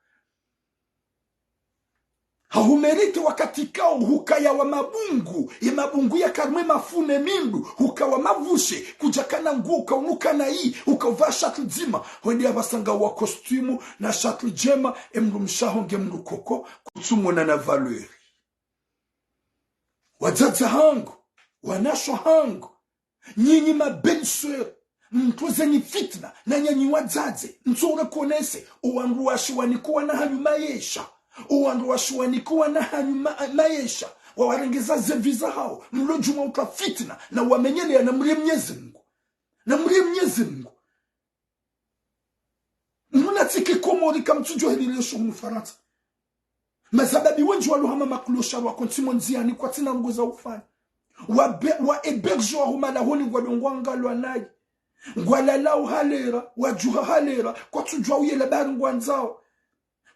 Hahumerite wakati kao hukaya wa mabungu, ye mabungu ya karimwe mafune mindu, hukawa mavushe, kudjakana nguo, ukaunuka nayi, ukauvaa shati dzima, hwende yapvasa ngawa costume na shati djema, emdrumshe waho nge mdru koko, kutsumona na valeur. Wadzadze hangu, wanashe hangu, nyinyi ma belle-sœur, mtruze nyi fitna, na nyanyi wadzadze, mtso reconnaître, owandru washe waniko wana hanyu maesha. Owandru washe waniko wana hanyu ma-, maesha. Wawarengeza ze vie zahao, mlo djuma utra fitna, na wamenyeleya na mrie Mnyezi Mungu. Na mrie Mnyezi Mungu. Muna tsike Komori kamtsudjo heli lesho hunu Farantsa. Mazababi wendji walo hama makloshari wako ntsi mo ndziani kwatsina ndrongo za ufanya. Wa be-, wa héberger wa ho malahoni ngwadongwa ngalwa nayi. Ngwalalao halera, wadjuha halera, kwatsudjua uyela bahari ngwandzao.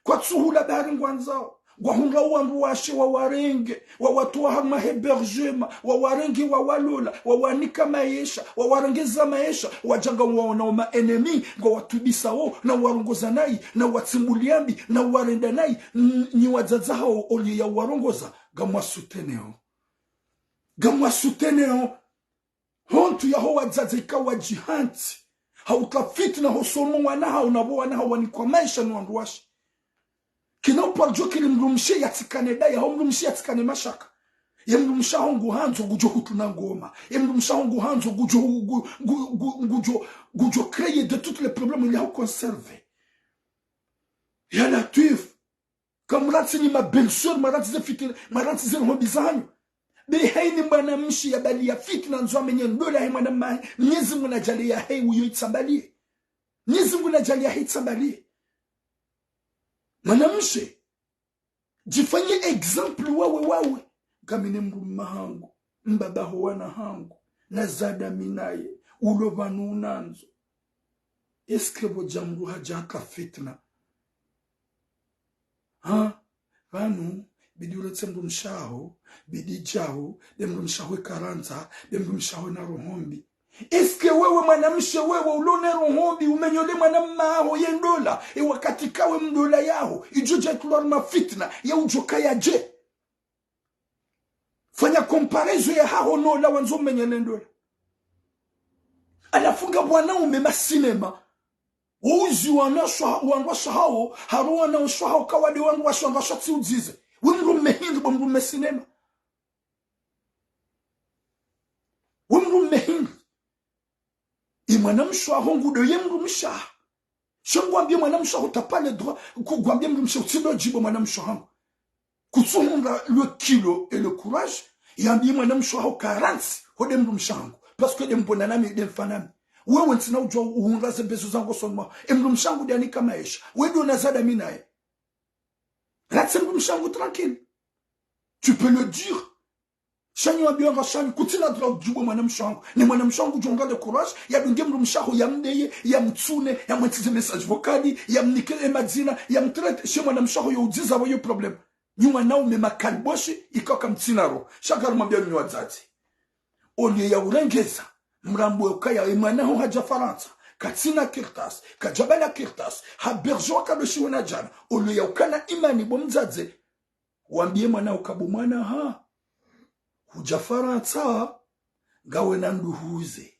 Kwatsuhula bahari ngwandzao. Ngwahundra owandru washe wawarenge, wawatowa harumwa hébergement, wawarenge wawalola, wawanika maesha, wawarengeza maesha, wadja ngawaona oma ennemi, ngwawatubisao, na warongoza nayi, na watsimbulia mbi, na warenda nayi, n-, nyi wadzadze hao oliye ya warongoza, ngamwa soutenir o. Ngamwa soutenir o. Hontsi yaho wadzadze ika wadjihantsi. Hautra fitna ho somo wana hao na pvo wana hao wanikwa maesha ni wandru washe. Kina uparo djo kiri mdrumshe yatsikane daya, hau mdrumshe yatsikane mashaka. Ye mdrumshe waho nguhandzo ngudjo hutruna ngoma. Ye mdrumshe waho nguhandzo ngudjo, ngu-, ngu-, ngu-, ngudjo, ngudjo créer de tous les problèmes ili yahu conserver. Ya Latwif. Kamrantsi nyi ma belle-sœur, mwarantsi ze fitna, mwarantsi ze rohombi zanyu. Be hayini mwanamshe yabaliya fitna ndzo amenye ndola he mwana mahe, Mnyezi Mungu nadjaliye yahe uyo itsambaliye. Mnyezi Mungu nadjaliye yahe itsambaliye. Mwanamshe, djifanye exemple wawe wawe. Ngami ne mdrume hangu, mbaba ho wana hangu, nazada mi naye, ulo pvanu unandzo. Est-ce que pvo dja mdru hadja haka fitna? Ha? Pvanu, bidi uretse mdrumshe waho, bidi djaho, be mdrumshe waho eka rantsa, be mdrumshe waho na rohombi. Est-ce que wewe mwanamshe wewe ulo ne rohombi, umenyole mwanamme waho ye ndola, e wakati kawe mndola yaho, idjo dja itrulwa harumwa fitna, ya udjo kaya dje? Fanya comparaison yahaho nola wandzo umenye ne ndola. Halafu ngapvo wanaume ma cinéma. Wauzi wanashe wa-, wandru washe wahawo, harumwa wanashe wahawo kawade wandru washe wandru washe tsi udzize. We mdrume hindri bo mdrume cinéma. We mdrume hindri. Ye mwanamshe waho ngudo ye mdrumshe waho. Sha ngwambie mwanamshe waho t'as pas le droit, ku-, ngwambie mdrumshe utsi ndo djibu mwanamshe wahangu. Kutsuhundra le kilo et le courage, yambie mwanamshe waho karantsi, ho nde mdrumshe wahangu. Parce que nde mbona nami, nde mfa nami. Wewe ntsina udjua uhundra ze besoin zangu hosoni mwaho. Ye mdrumshe wahangu nde yanika maesha. We ndo nazada mi naye. Ratse mdrumshe wahangu tranquille. Tu peux le dire. Sha nyi wambiwa nga sha nyi, kutsina droit udjibu mwanamshe wahangu. Ne mwanamshe wahangu udjo nga le courage, yadunge mdrumshe waho yamdeye, yamtsune, yamwantsize message vocal, yamnike ye madzina, yamtraite, she mwanamshe waho yo udziza pvo yo problème. Nyi wanaume makaliboshi, ikao kamtsina roho. Sha ngarimwambiao nyi wadzadze. Oliye ya urengeza, mrambo ukaya ye mwana waho hadja Farantsa, katsina kartasi, kadjabala kartasi, ha héberger wa kadoshiwe na djana, oliye ya ukana imani bo mdzadze, wambie mwana uka bo mwana ha. Hudja Farantsa, ngawe na nduhuze.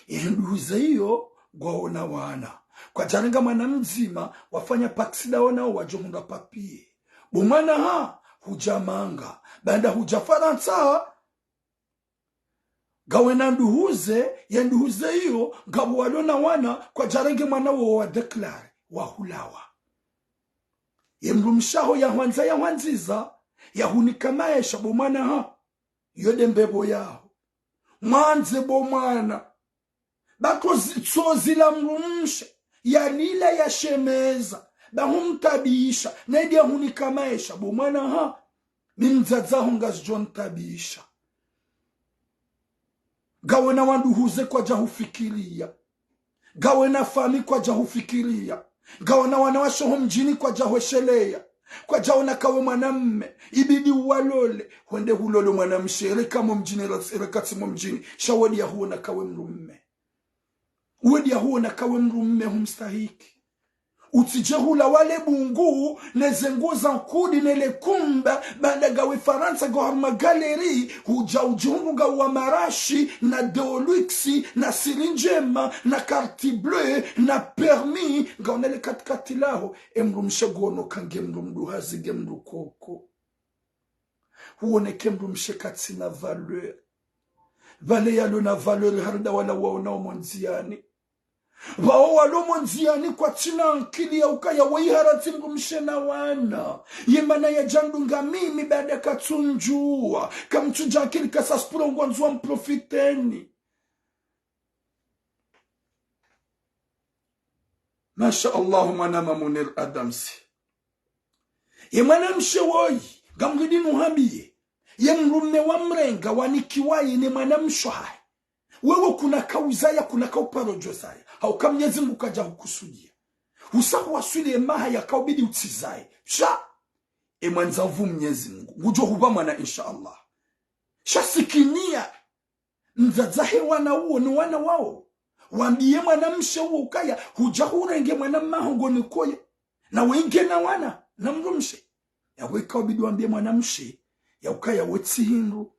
Ye nduhuze iyo, ngwaona wana. Kwadjarenga mwana mdzima, wafanya pacsida wana wadjo hundra papier. Bo mwana ha, hudja manga. Baanda hudja Farantsa, ngawe na nduhuze, ye nduhuze iyo, ngapvo walo na wana, kwadjarenge mwana wo wa déclarer, wahulawa. Ye mdrumshe waho yahwandza yahwandziza, yahunika maesha bo mwana ha. Yo nde mbepvo yaho. Mwandze bo mwana. Ba tsozi, tsozi la mdrumshe, yalila yashemeza, ba humtabisha, naye nde yahunika maesha bo mwana ha. Mi mdzadze waho ngazidjo ntabisha. Ngawe na wanduhuze kwadja hufikiria. Ngawe na fami kwadja hufikiria. Ngawe na wanawashe ho mdjini kwadja hwesheleya. Kwadjaona kawe mwanamme, ibidi uwalole. Hwende hulole mwanamshe, reka mo mdjini, reka tsi mo mdjini. Sha we ndiya huona kawe mdrume. We ndiya huona kawe mdrume humstahiki. Utsidje hula wale bungu, ne ze nguo za nkudi, ne le kumba, baada ngawe Farantsa, ngawe harumwa galerie, hudja udjihundru ngawe wa marashi, na Deolux, na siri ndjema, na carte bleue, na permis, ngawe na le katikati laho, e mdrumshe nguono ka nge mdru mduhazi, nge mdru koko. Huoneke mdrumshe katsina valeur. Pvale yalo na valeur harudi wala waona omo ndziani. Pvao walo omo ndziani kwatsina ankili ya ukaya waihara tsi mdrumshe na wana. Ye mana yadjandunga mimi baada katsundjuwa. Kamtsudja ankili kasa spuro ngwandzo wa mprofiteni. Masha Allah, mwanama Munir Adamsi. Ye mwanamshe woyi, ngamridi nuhambiye. Ye mdrume wamrenga wanikiwaye ne mwanamshe hahe. Wewe kuna kauzaya, kuna kauparo djozaya. Hauka Mnyezi Mungu kadja hukusudia. Usa huwaswili ye maha yakaubidi utsizaye. Sha, e mwandzapvu Mnyezi Mungu. Ngudjo hupva mwana insha Allah. Sha sikiniya. Mdzadzahe wana uwo ni wana wao. Wambiye mwanamshe uwo ukaya, hudja hurenge mwana mmaho ngo nikoye. Na wenge na wana, na mdrumshe. Yapvo ikaubidi wambiye mwanamshe, ya ukaya we tsi hindru.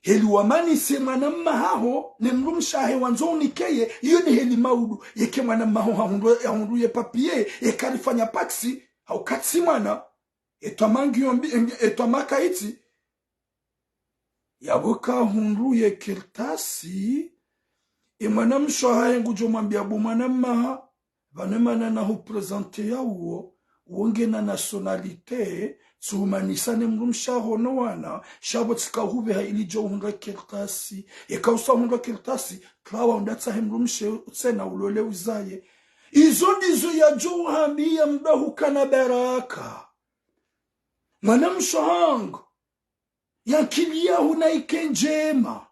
Heli wamanise mwana mmahaho, ne mdrumshe hahe wandzo unikeye, iyo ni heli maudu, yeke mwana mmaho hahundru, hahundru ye papier, yeka rifanya paksi, hauka tsi mwana. Etwa mangi yombi, etwa makaitsi. Yapvo kahundru ye kartasi, e mwanamshe hahe ngudjo mwambiya bo mwana mmaha, pvanu mana nahuprésenter ya uwo, uwo ngena nationalité, tsuhumanisa ne mdrumshe haho no wana, sha pvo tsika hupveha ili djo hundra kartasi. Eka usa hundra kartasi, trawa unda tsahe mdrumshe tsena ulole uzaye. Izo ndizo yadjo uhambiya mdru hukana baraka. Mwanamshe hangu, ye ankili yaho na ike ndjema.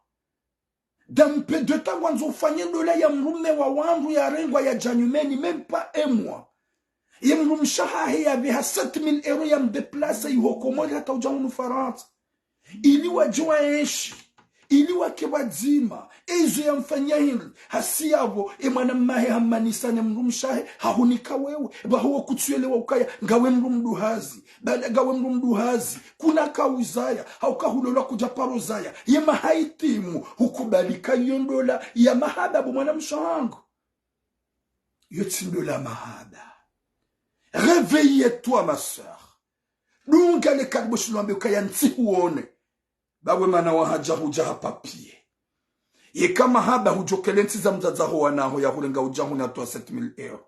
Dans peu de temps ngwandzo ufanye ndola ya mdrume wa wandru yarengwa yadja nyumeni, même pas un mois. Ye mdrumshe hahe yapveha sept mille euros yamdéplacer iho Komori hata udja hunu Farantsa. Ili wadje waenshi, ili wake pvadzima, e izo yamfanya hindri, hasi yapvo, e mwana mmahe hammanisa ne mdrumshe hahe, hahunika wewe, pvaho wo kutsuyelewa ukaya, ngawe mdru mduhazi, baada ngawe mdru mduhazi, kuna kauzaya, hauka hulolwa kudja paro zaya, ye maha itimu, hukubali ka iyo ndola ya mahaba bo mwanamshe hangu. Iyo tsi ndola mahaba. Réveille-toi, ma sœur. Dunga le kalibo shilwambe ukaya ntsi huone. Bawe mana wahadja hudja ha papier. Yeka mahaba hudjokele ntsi za mdzadzaho wanaho yahurenga udja huna twa sept mille euros.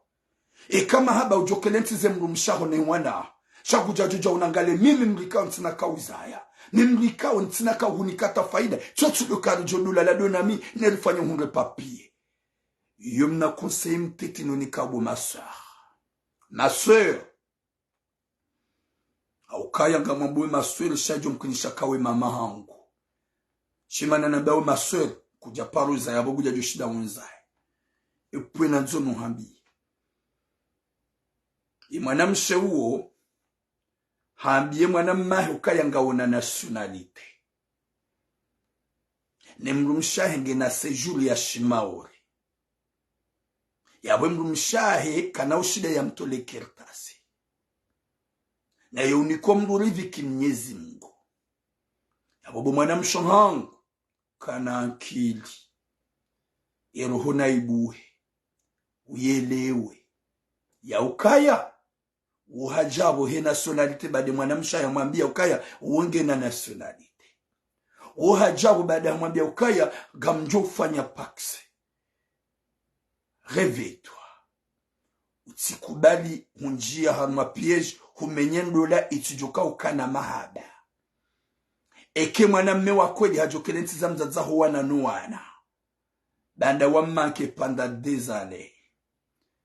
Yeka mahaba hudjokele ntsi ze mdrumshe haho ne wana. Sha kudja djodja unangale mimi mdru ikao ntsina kauzaya. Mimi mdru ikao ntsina kauhunika ta faida. Tsotsi do kari djo dula la do nami nerifanye hundre papier. Iyo mna conseil mtiti nunika bo ma sœur. Ma sœur. Haukaya ngamwambo we ma sœur sha djo mkinisha kawe mama hangu. Shimana namba we ma sœur, kudja paro zaya pvo kudja djo shinda unzaye. Epvwe nandzo nuhambiye. Ye mwanamshe uwo, hambiye mwana mmahe ukaya ngawe na nationalité. Ne mdrumshe hahe ngena séjour ya shimaore. Yapvo mdrumshe hahe kana ushida yamtole kartasi. Naye unikwa mdru ridhiki Mnyezi Mungu. Yapvo bo mwanamshe hangu, kana ankili. Ye roho na ibuhe. Uyelewe. Ya ukaya. Wo hadja pvo he nationalité baada mwanamshe hahe hamwambiya ukaya, wo ngena nationalité. Wo hadja pvo baada hamwambiya ukaya, ngamdjo ufanya paksi. Réveille-toi. Utsikubali hundjiya harumwa piège, humenye ndola itsidjoka ukana mahaba. Eke mwana mme wa kweli hadjokele ntsi za mdzadzaho wana no wana. Baanda wa manquer pendant des années.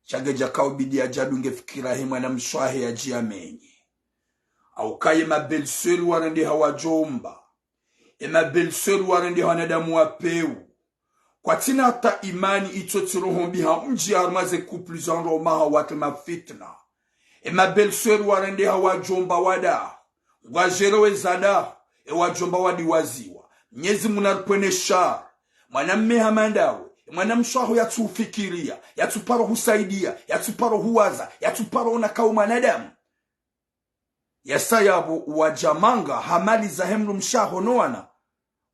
Sha nge djaka ubidi yadjadunge fikira he mwana mshe wahe yadjiyamenye. Hauka ye ma belle-sœur warendeha wadjomba. E ma belle-sœur warendeha wanadamu wa pewu. Kwatsina hata imani itso tsi roho mbi ha mdji harumwa ze couple za ndro maha watre mafitna. E ma belle-sœur warendeha wadjomba wadaho. Ngwadjelewe zadaho, e wadjomba wadiwaziwa. Mnyezi Mungu naripvwene shari. Mwana mme hama ndawe, Mwanamshe waho yatsuhufikiria, yatsuparo husaidia, yatsuparo huwaza, yatsuparo ona kawu mwanadamu. Yasa yapvo wadja manga, hamaliza he mdrumshe waho no wana.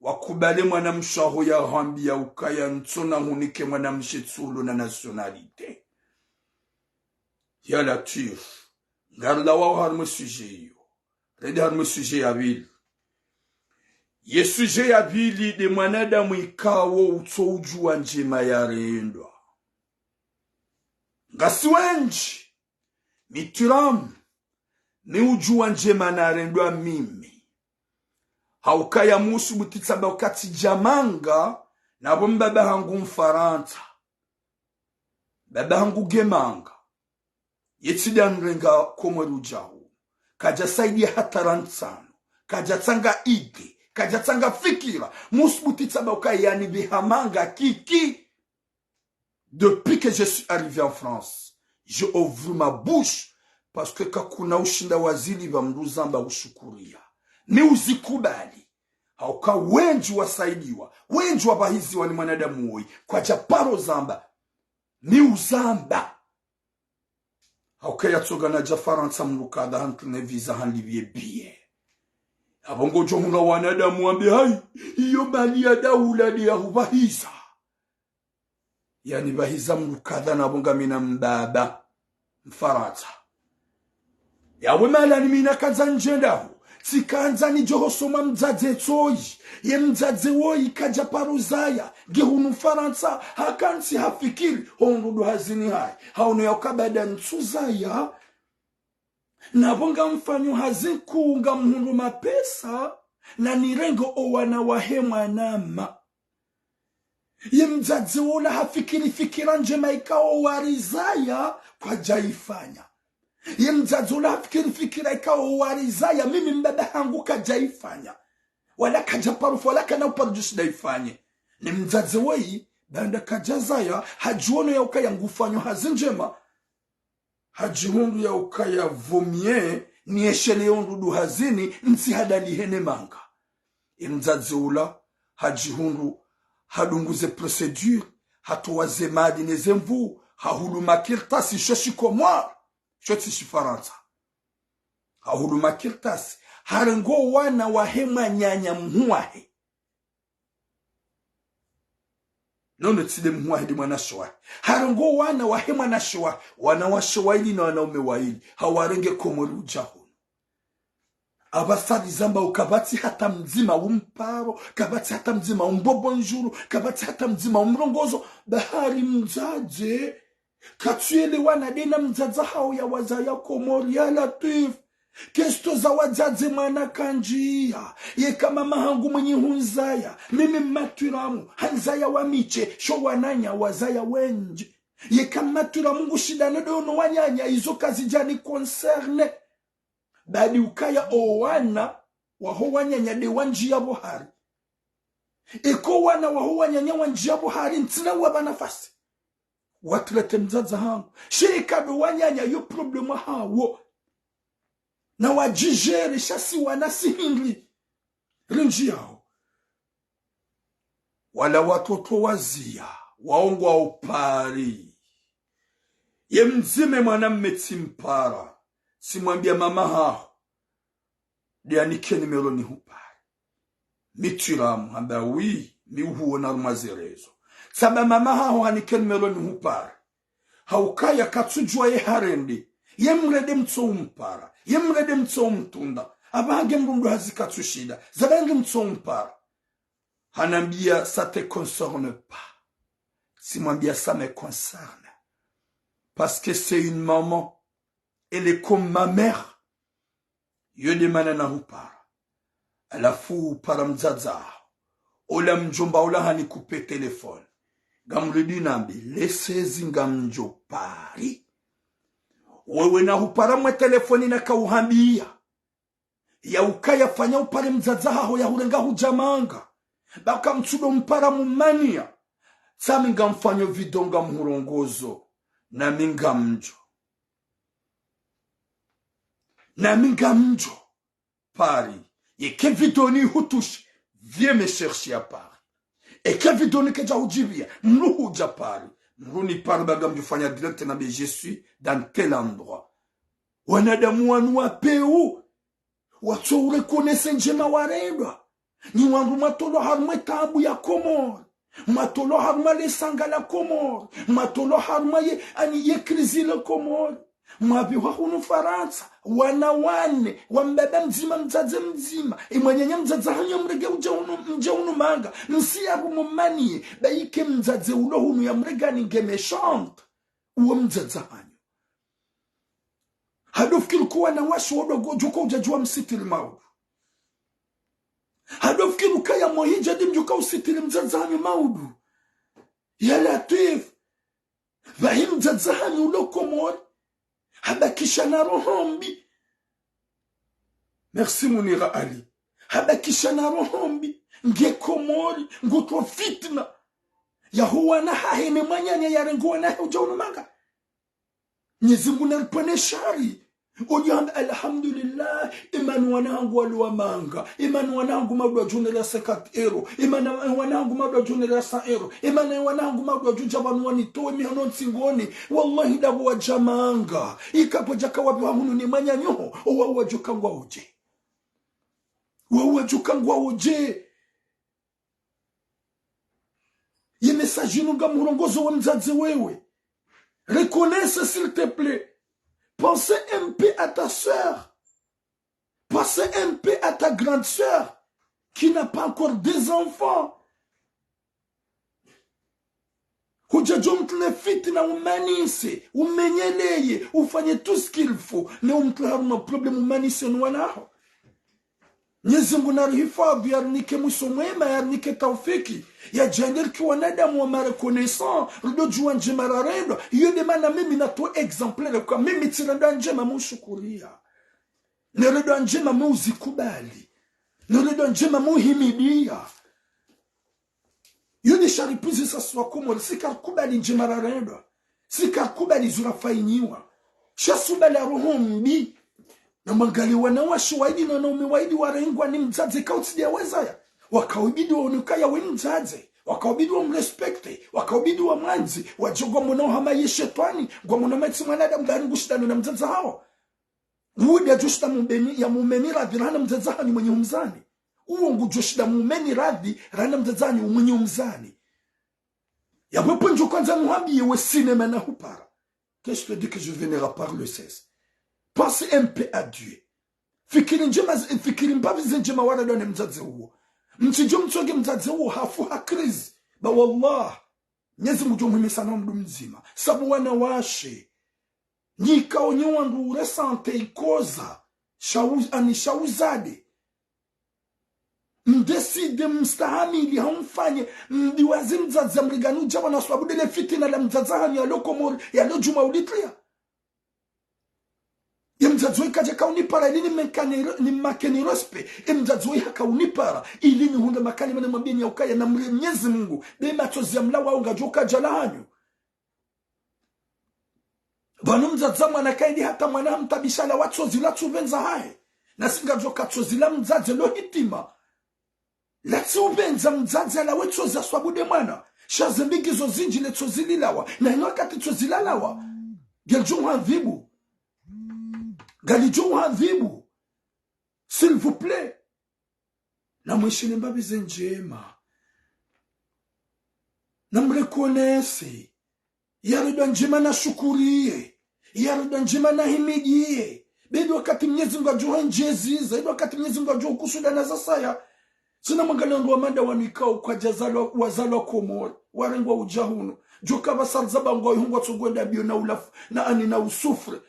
Wakubali mwanamshe waho yahwambia ukaya ntsona hunike mwanamshe tsulo na nationalité. Ya Latwif, ngarilawao harumwa e sujet iyo. Rende harumwa e sujet ya pvili. Ye sujet ya pvili nde mwanadamu ikao utsoudjuwa ndjema yarendwa. Ngasi wendji, mi twiramu, mi udjuwa ndjema narendwa mimi. Haukaya mi usubuti tsamba uka tsidja manga, napvo mbaba hangu Mfarantsa. Baba hangu nge manga. Ye tsi nde anirenga Komori udja hunu. Kadjasaidia hata rantsano. Kadjatsanga idée. Kadjatsanga fikira. Mi usubuti tsamba uka yanipveha manga kiki. Depuis que je suis arrivé en France, j'ai ouvert ma bouche parce que kakuna ushinda wazilipva mdru zamba ushukuria. Mi uzikubali. Hauka wendji wasaidiwa, wendji wapvahiziwa ni mwanadamu woyi, kwadjaparo zamba. Mi uzamba. Hauka yatsoka nadja Farantsa mdru kadha hantrine visa hanlipvie billet. Apvo ngodjo hundra wanadamu wambe hayi, iyo mali ya daula nde yahupvahiza. Yanipvahiza mdru kadha napvo ngamina mbaba Mfarantsa. Yawe mahala ni mi nakandza ndjende ho. Tsikandza nidjo hosoma mdzadze tsoyi. Ye mdzadze woyi kadjaparo zaya. Nge hunu Farantsa, hakantsi hafikiri, hondro ndo hazini hayi. Haono yauka baada ntsuzaya. Napvo ngamfanyo hazi nkuu ngamhundro mapesa, nanirenge owana wahe mwanama. Ye mdzadze wola hafikiri fikira ndjema ikao warizaya, kwadjaifanya. Ye mdzadze wola hafikiri fikira ikao warizaya, mimi mbaba hangu kadjaifanya. Wala kadjaparo fa, wala kana uparo djushinda ifanye. Ni mdzadze woyi, baanda kadjazaya, hadjiono yaukaya ngufanyo hazi ndjema. Hadjihundru yaukaya vaut mieux, nieshelee ondru ndo hazini, ntsihadalihe ne manga. Ye mdzadze ula, hadjihundru, hadunguze procédure, hatowa ze mali ne ze nvuu, hahulu makartasi sho shikomori, sho tsi shifarantsa. Hahulu makartasi, harenge owana wahe mwananya mhuu wahe. Nono tsi nde mhuu wahe nde mwanashe wahe. Harenge owana wahe mwanashe wahe. Wanawashe waili na wanaume waili. Hawarenge Komori udja hunu. Apvasa rizamba uka kapvatsi hata mdzima umparo, kapvatsi hata mdzima umbo bonjour, kapvatsi hata mdzima umrongozo, bahari mdzadze. Katsuyelewana nde na mdzadze hawo yawazaya Komori, ya Latwif. Kesto za wadzadze mwana kandjiya. Yeka mama hangu mwenyi hunzaya. Mimi mma twiramu. Hanzaya wa miche. Sho wananya wazaya wendji. Yeka mma twiramu ngushindano nde ono wananya izo kazidjani concerné. Badi ukaya owana waho wananya nde wandjiya pvo hari. Eka owana waho wananya wandjiya pvo hari, ntsina uwapva nafasi. Watraité mdzadze hangu. Sha eka ndo wananya yo problème hawo. Na wadjigéré sha si wana si hindri. Rindji yawo. Wala watoto waziya, waongwa o Paris. Ye mdzima mwanamme tsimpara. Tsimwambia mama haho. Nde anike numéro nihupare. Mi twiramu, hamba oui, mi uhuona harumwa ze réseaux. Tsamba mama haho hanike numéro nihupare. Haukaya katsudjuwa ye harende. Ye mrende mtsoumpara. Ye mrende mtsoumtunda. Apvaha nge mdru ndo hazi katsushinda. Zaba nge mtsoumpara. Hanambia, ça te concerne pas. Tsimwambia, ça me concerne. Parce que c'est une maman. Elle est comme ma mère. Yo nde mana nahupara. Halafu upara mdzadze haho. Ola mdjomba ola hanikupe téléphone. Ngamrudi nambe, le seize ngamdjo Paris. Wewe nahupara mwe téléphone nakauhambia. Yaukaya fanya upare mdzadze haho yahurenga hudja manga. Baka mtsudo mpara mumaniya. Tsami ngamfanyo vidéo ngamhurongozo. Nami ngamdjo. Nami ngamdjo. Paris. Yeka vidéo nihutushe. Viens me chercher à Paris. Eka video nike dja hudjibia, mdru hudja pare. Mdru ni pare ba ngamdjofanya direct nambe je suis dans tel endroit. Wanadamu wanu wa peu. Watso ureconnaître ndjema warendwa. Nyi wandru mwatolwa harumwa ye taabu ya Komori. Mwatolwa harumwa le sanga la Komori. Mwatolwa harumwa ye, ani ye crise la Komori. Mwapvihwa hunu Farantsa, wana wane, wa mbaba mdzima, mdzadze mdzima. Ye mwananya mdzadze hanyu mrenge udje hunu, mdje hunu manga. Msiya kumumaniye, ba yike mdzadze ulo hunu ya mrenge ani nge méchant. Uwo mdzadze hanyu. Hado fikiri kuwa na washi wodo go-, djuka udja djuwa msitiri maudu. Hado fikiri ukaya mohidja di mdjuka usitiri mdzadze hanyu maudu. Ya Latwif. Pvahi mdzadze hanyu ulo Komori. Habakisha na roho mbi. Merci Munira Ali. Habakisha na roho mbi. Nge Komori. Ngutwa fitna. Ya huwana hahe ne mwananya ya rengo wana hahe udja hunu manga. Mnyezi Mungu naripvwene shari. Odjo hamba alhamdulillah, emana wana hangu walo wa manga, emana wana hangu maudu wadjo nera cinquante euros, emana wana hangu maudu wadjo nera cent euros, emana wana hangu maudu wadjo dja pvanu wanitowe mihono ntsingoni. Wallahi dapvo wadja manga. Ika pvwadjaka wapvihwa hunu ne mwananya ho, owawo wadjoka ngwawo dje? Wawo wadjoka ngwawo dje? Ye message inu ngamhurongozo we mdzadze wewe. Reconnaisse, s'il te plaît. Pense un peu à ta sœur. Pense un peu à ta grande sœur qui n'a pas encore des enfants. Hudja djo mtrile fitna umanise, umenyeleye, ufanye tout ce qu'il faut. Ne umtrile harumwa problème umanise no wana haho. Mnyezi Mungu narihifadhwi, yarinike mwiso mwema, yarinike taufiki, yadjaanlie rike wanadamu wa ma reconnaissant, rido djuwa ndjema rarendwa. Iyo nde mana mimi natowa exemplaire kwa mimi tsirendwa ndjema mshukuriya. Nerendwa ndjema muzikubali. Nerendwa ndjema muhimidiya. Yo nde sha ripvuzisa swa Komori, si karikubali ndjema rarendwa. Si karikubali zo rafanyiwa. Sha suala la roho mbi. Na mwangalie wanawashe waili na wanaume waili warengwa ni mdzadze kautsi dia wazaya. Wakaubidi waonekaya we mdzadze. Wakaubidi wamrespecte. Wakaubidi wamwandzi. Wadjo ngwamwonao hama ye shetwani. Ngwamwonao hama tsi mwanadamu, ngari ngushindano na mdzadze hawo. Wudi yadjoshinda mumeni, yamumeni radhi rahana mdzadze hanyu mwenye humzani. Uwo ngudjoshinda mumeni radhi rahana mdzadze hanyu mwenye humzani. Yapvo pvondjo kwandza nuhambiye we sinema nahupara. Qu'est-ce que dit que je viendra par le seize? Pense un peu à Dieu. Fikiri ndjema, fikiri mbapvi ze ndjema warendwa ne mdzadze uwo. Mtsidjo mtsonge mdzadze uwo hafu ha crise. Ba wallah. Mnyezi Mungu ngudjo muhimisa na mdru mdzima. Sabu wanawashe. Nyika onye wandru uresante ikoza. Shau-, ani shauzade. Mdeside mstahamili haumfanye. Mdiwazi mdzadze mrigani udja wana swabu dele fitina la mdzadze hanyu yalo Komori, yalo djuma ulitria. Ye mdzadze woyi kadja kaunipara ili nimekane, nimakeni respect. Ye mdzadze woyi hakaunipara ili nihundre makani mane mwambie ni yaukaya na mre Mnyezi Mungu. Be matsozi ya mlawa ungadjo kadja la hanyu. Pvanu mdzadze mwana kaidi hata mwana hamtabisha la watsozi la tsupvendza hahe. Nasi ngadjo katsozi la mdzadze lo hitima. Latsi upvendza mdzadze alawe tsozi aswabude mwana. Sha ze mbingi zo zindji le tsozi lilawa. Na ino wakati tsozi lalawa, ngalidjo uhadhibu. Ngalidjo uhadhibu. S'il vous plaît. Namwishini mbapvi ze ndjema. Namreconnaisse. Yarendwa ndjema nashukuriye. Yarendwa ndjema nahimidiye. Be ndo wakati Mnyezi Mungu adjo handjeziza, ndo wakati Mnyezi Mungu adjo hukusuda na zasaya. Tsina mwangalie wandru wa manda wanu ikao kwadjazalwa, wazalwa Komori, warengwa udja hunu. Djoka pvasa rizaba ngwa ihungwa tsogwenda mbio na ulafu, na ani na usufre.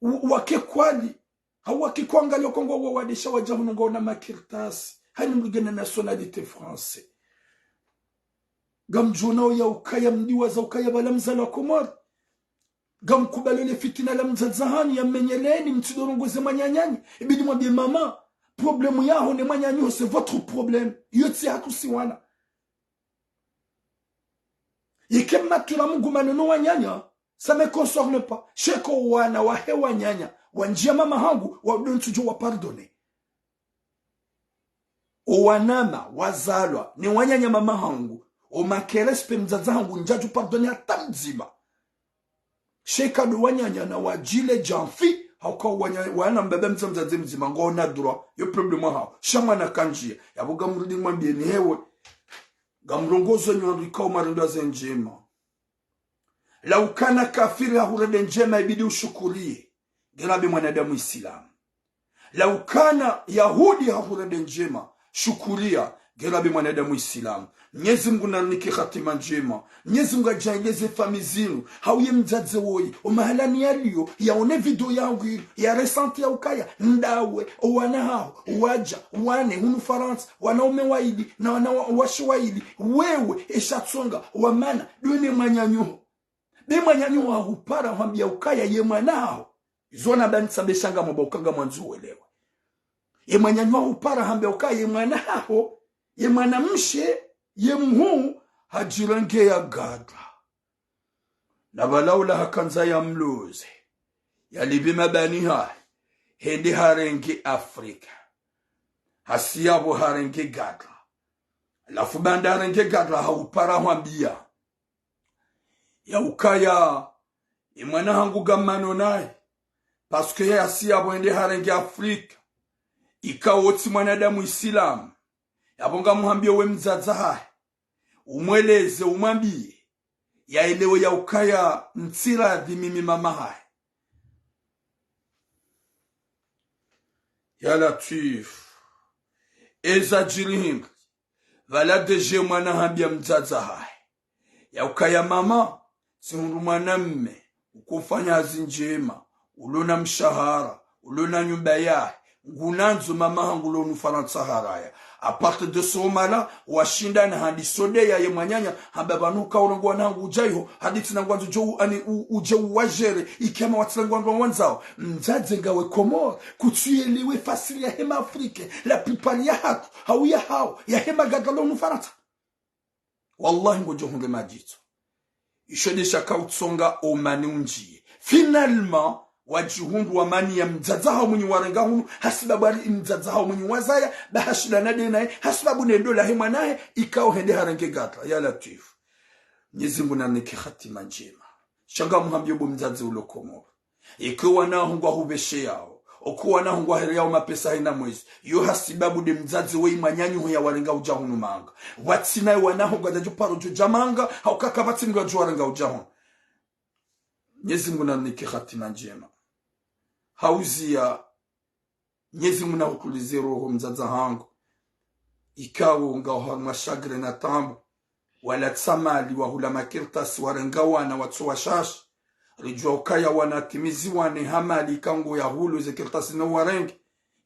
U-, wake kwali. Hau wake kwangalia kongo wa wadesha wadja hunu ngwaona makartasi. Hani mrigena nationalité français. Ngamdjo onao yaukaya mdiwaza ukaya pvala mzalwa Komori. Ngamkubali le fitina la mdzadze hanyu yamenyeleni mtsidorongoze mwananyanyu. Ibidi mwambie mama, problème yaho ne mwananyu ho, c'est votre problème. Iyo tsi yahatru si wana. Yeke mmatura mgumane no wananya, ça me concerne pas. Sheka wana wahe wananya, wandjia mama hangu, wa ndo ntsudjo wa pardonner. O wanama wazalwa ne wananya mama hangu, o makerespect mdzadze hangu ndjadju pardonner hata mdzima. Sha eka ndo wananya na wadjile djamfi, hauka wanya-, wana mbaba mdzadze mdzima ngwaona droit, yo problème hawo. Sha mwana kandjiya, yapvo ngamrudi nimwambiyeni hewe. Ngamrongozo nyi wandru ikao mwarendwa ze ndjema. Laukana kafiri hahurende ndjema ibidi ushukuriye, ngena be mwanadamu Isilamu. Laukana Yahudi hahurende ndjema, shukuriya, ngena be mwanadamu Isilamu. Mnyezi Mungu narinike hatima ndjema. Mnyezi Mungu adjaaliye ze famiyi zinu, hau ye mdzadze woyi, o mahalani yaliyo, yaone video yangu inu, ya ressentir ya ukaya, ndawe, o wana haho, wadja, wane, hunu Farantsa, wanaume wayili, na wana wa-, washe wayili, wewe, esha tsonga, wa mana, ndo ne mwananyaho. Be mwananyaho hahupara hwambiya ukaya ye mwana haho. Izo na banisa be sha ngamwamba uka ngamwandzo uelewe. Ye mwananyaho hahupara hambiya ukaya ye mwana haho, ye mwanamshe, ye mhuu, hadjirengeya gadra. Na pvala ula hakandza ya mloze, yalipve mabani hahe, hende harenge Afrika. Hasi yapvo harenge gadra. Halafu baanda harenge gadra hahupara hwambiya ya ukaya, ye mwana hangu ngammandzo naye, parce que ye hasi yapvo hende harenge Afrika, ikao tsi mwanadamu Isilamu. Yapvo ngamhambiyo we mdzadze hahe, umweleze, umwambiye, yaelewe ya ukaya ntsiradhi mimi mama hahe. Ya Latwifu. Eza djiri hindri, pvala déjà mwana hambiya mdzadze hahe ya ukaya mama, tsihundru mwanamme, ukofanya hazi ndjema, ulona mshahara, ulona nyumba yahe, ngunandzo mama hangu lo hunu Farantsa haraya. À partir de ce moment-là, washindana handi sodeya ye mwananya, hamba pvanu uka urengo wana hangu udja iho, hadi tsina ngwandzo udjo u-, ani u-, udje uwajere, ikao watsina ngwandzo wandzao. Mdzadze ngawe Komori, kutsuyelewe fasiri yahe ma Africain, la plupart yahatru, hau yahawo, yahe magadra lo hunu Farantsa. Wallahi ngodjo hundre madjitso. Isho nde shaka utsonga omani undjiye. Finalement, wadjihundru wamani ya mdzadze hawo mwenyi warenga hunu, hasibabu ari mdzadze hawo mwenyi wazaya, ba hashindana nde naye, hasibabu ne ndola he mwana hahe, ikao hende harenge gadra, ya Latwifu. Mnyezi Mungu narinike hatima ndjema. Sha ngamhambiyo bo mdzadze ulo Komori. Eka wana haho ngwahupvesheyao, eka wana haho ngwahereyao mapesa hayina mwezi, yo hasibabu nde mdzadze woyi mwananyaho yawarenga udja hunu manga. Watsina ye wana haho ngwadjadjo paro djo dja manga, hauka kapvatsi mndru yadjo warenga udja hunu. Mnyezi Mungu narinike hatima ndjema. Hauziya Mnyezi Mungu nahutulize roho mdzadze hangu. Ikao ngawo harumwa shagre na taabu. Walatsa mali wahula makartasi warenga wana watso washashi. Ridjuwa ukaya wana timizi wane ha mali ikao ngo yahulo ze kartasi no warenge.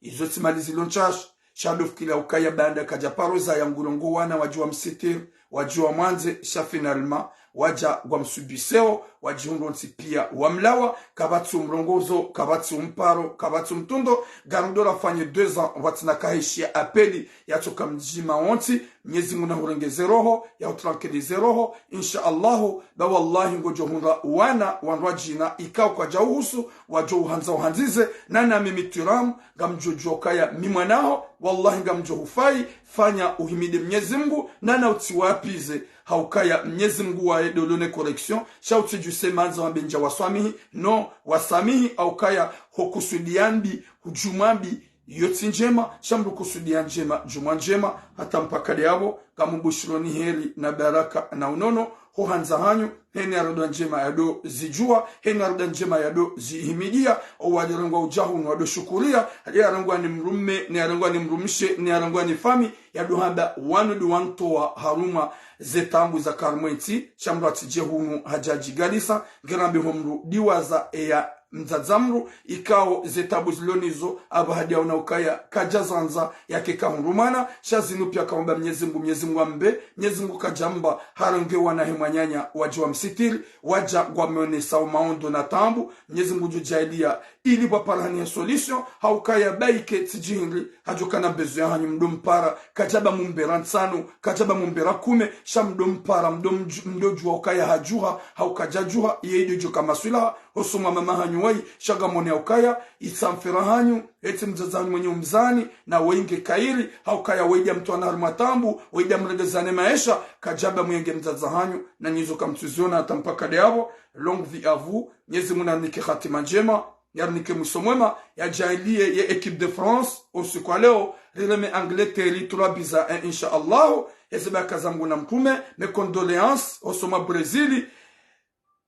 Izo tsi mali zilo nshashi. Sha ndo fikira ukaya baanda kadja paro zaya ngurongo wana wadji wamsitiri, wadji wamwandze, sha finalement, wadja ngwamsubiseo, wadjihundru wontsi piya wamlawa, kapvatsi umrongozo, kapvatsi umparo, kapvatsi umtundo, ngaridjo rafanye deux ans, pvatsina kahishiya appel, yatsoka mdjima wontsi, Mnyezi Mungu nahurengeze roho, yahutranquillize roho, insha Allahu, ba wallahi ngodjo hundra wana, wandru wadjina, ikao kwadja uhusu, wadjo uhandza uhandzize, nana mimi Thuram, ngamdjo djuwa ukaya mi mwana haho, wallahi ngamdjo hufayi, fanya uhimidi Mnyezi Mungu, nana utsi wapvize, haukaya Mnyezi Mungu waye ndo ulo ne correction, sha utsi djuse mandza wambe ndja waswamihi, no, wasamihi, haukaya ho kusudiya mbi, hudjumwa mbi, yo tsi ndjema, sha mndru kusudiya ndjema, djumwa ndjema, hata mpaka nde yapvo, ngamubushironi heri na baraka na unono, ho handza hanyu, heni aroda ndjema yado zidjuwa, heni aroda ndjema yado zihimidiya, owadjarengwa udja hunu wado shukuriya, hadi yarengwa ni mdrume, ni yarengwa ni mdrumshe, ni yarengwa ni fami, yado hamba wanu ndo wantowa harumwa ze taabu za harumwa entsi, sha mndru atsidje hunu hadja djigalisa, ngirambe ho mndru diwaza eya mdzadze mndru, ikao ze taabu zilo nizo, apvo hadi yaona ukaya kadja zandza yake kahundru mwana, sha zinu piya kaomba Mnyezi Mungu, Mnyezi Mungu ambe, Mnyezi Mungu kadja mba, harenge wana he mwananya, wadji wamsitiri, wadja ngwamwonesa umaondo na taabu, Mnyezi Mungu ngudjo djaaliya, ili pvwaparihane solution, haukaya ba ike tsi djihindri, hadjo kana besoin yahanyu mdo mpara, kadja ba mumbera ntsanu, kadja ba mumbera kume, sha mdo mpara, mdo mdju-, mdo djuwa ukaya hadjuha, haukadja djuha, iye ido djoka maswilaha, Osoma mama hanyu wayi, sha ngamwone haukaya, itsamfira hanyu, eti mdzadze hanyu mwenye umzani, na wayi nge kayiri, haukaya wayi dia mtwana harimwa taabu, wayi dia mregezane maesha, kadjaba mwenge mdzadze hanyu, na nyizo kamtsuziona hata mpaka leo. Longue vie à vous, Mnyezi Mungu narinike hatima ndjema, yarinike mwiso mwema, yadjaaliye ye équipe de France, usiku wa leo, rireme Angleterre, trois buts à un, insha Allah, eze baraka za Mungu na mtrume, mes condoléances, osoma Brésil,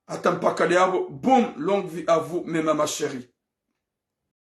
hata mpaka leo, boum, longue vie à vous, mes mamans chéries.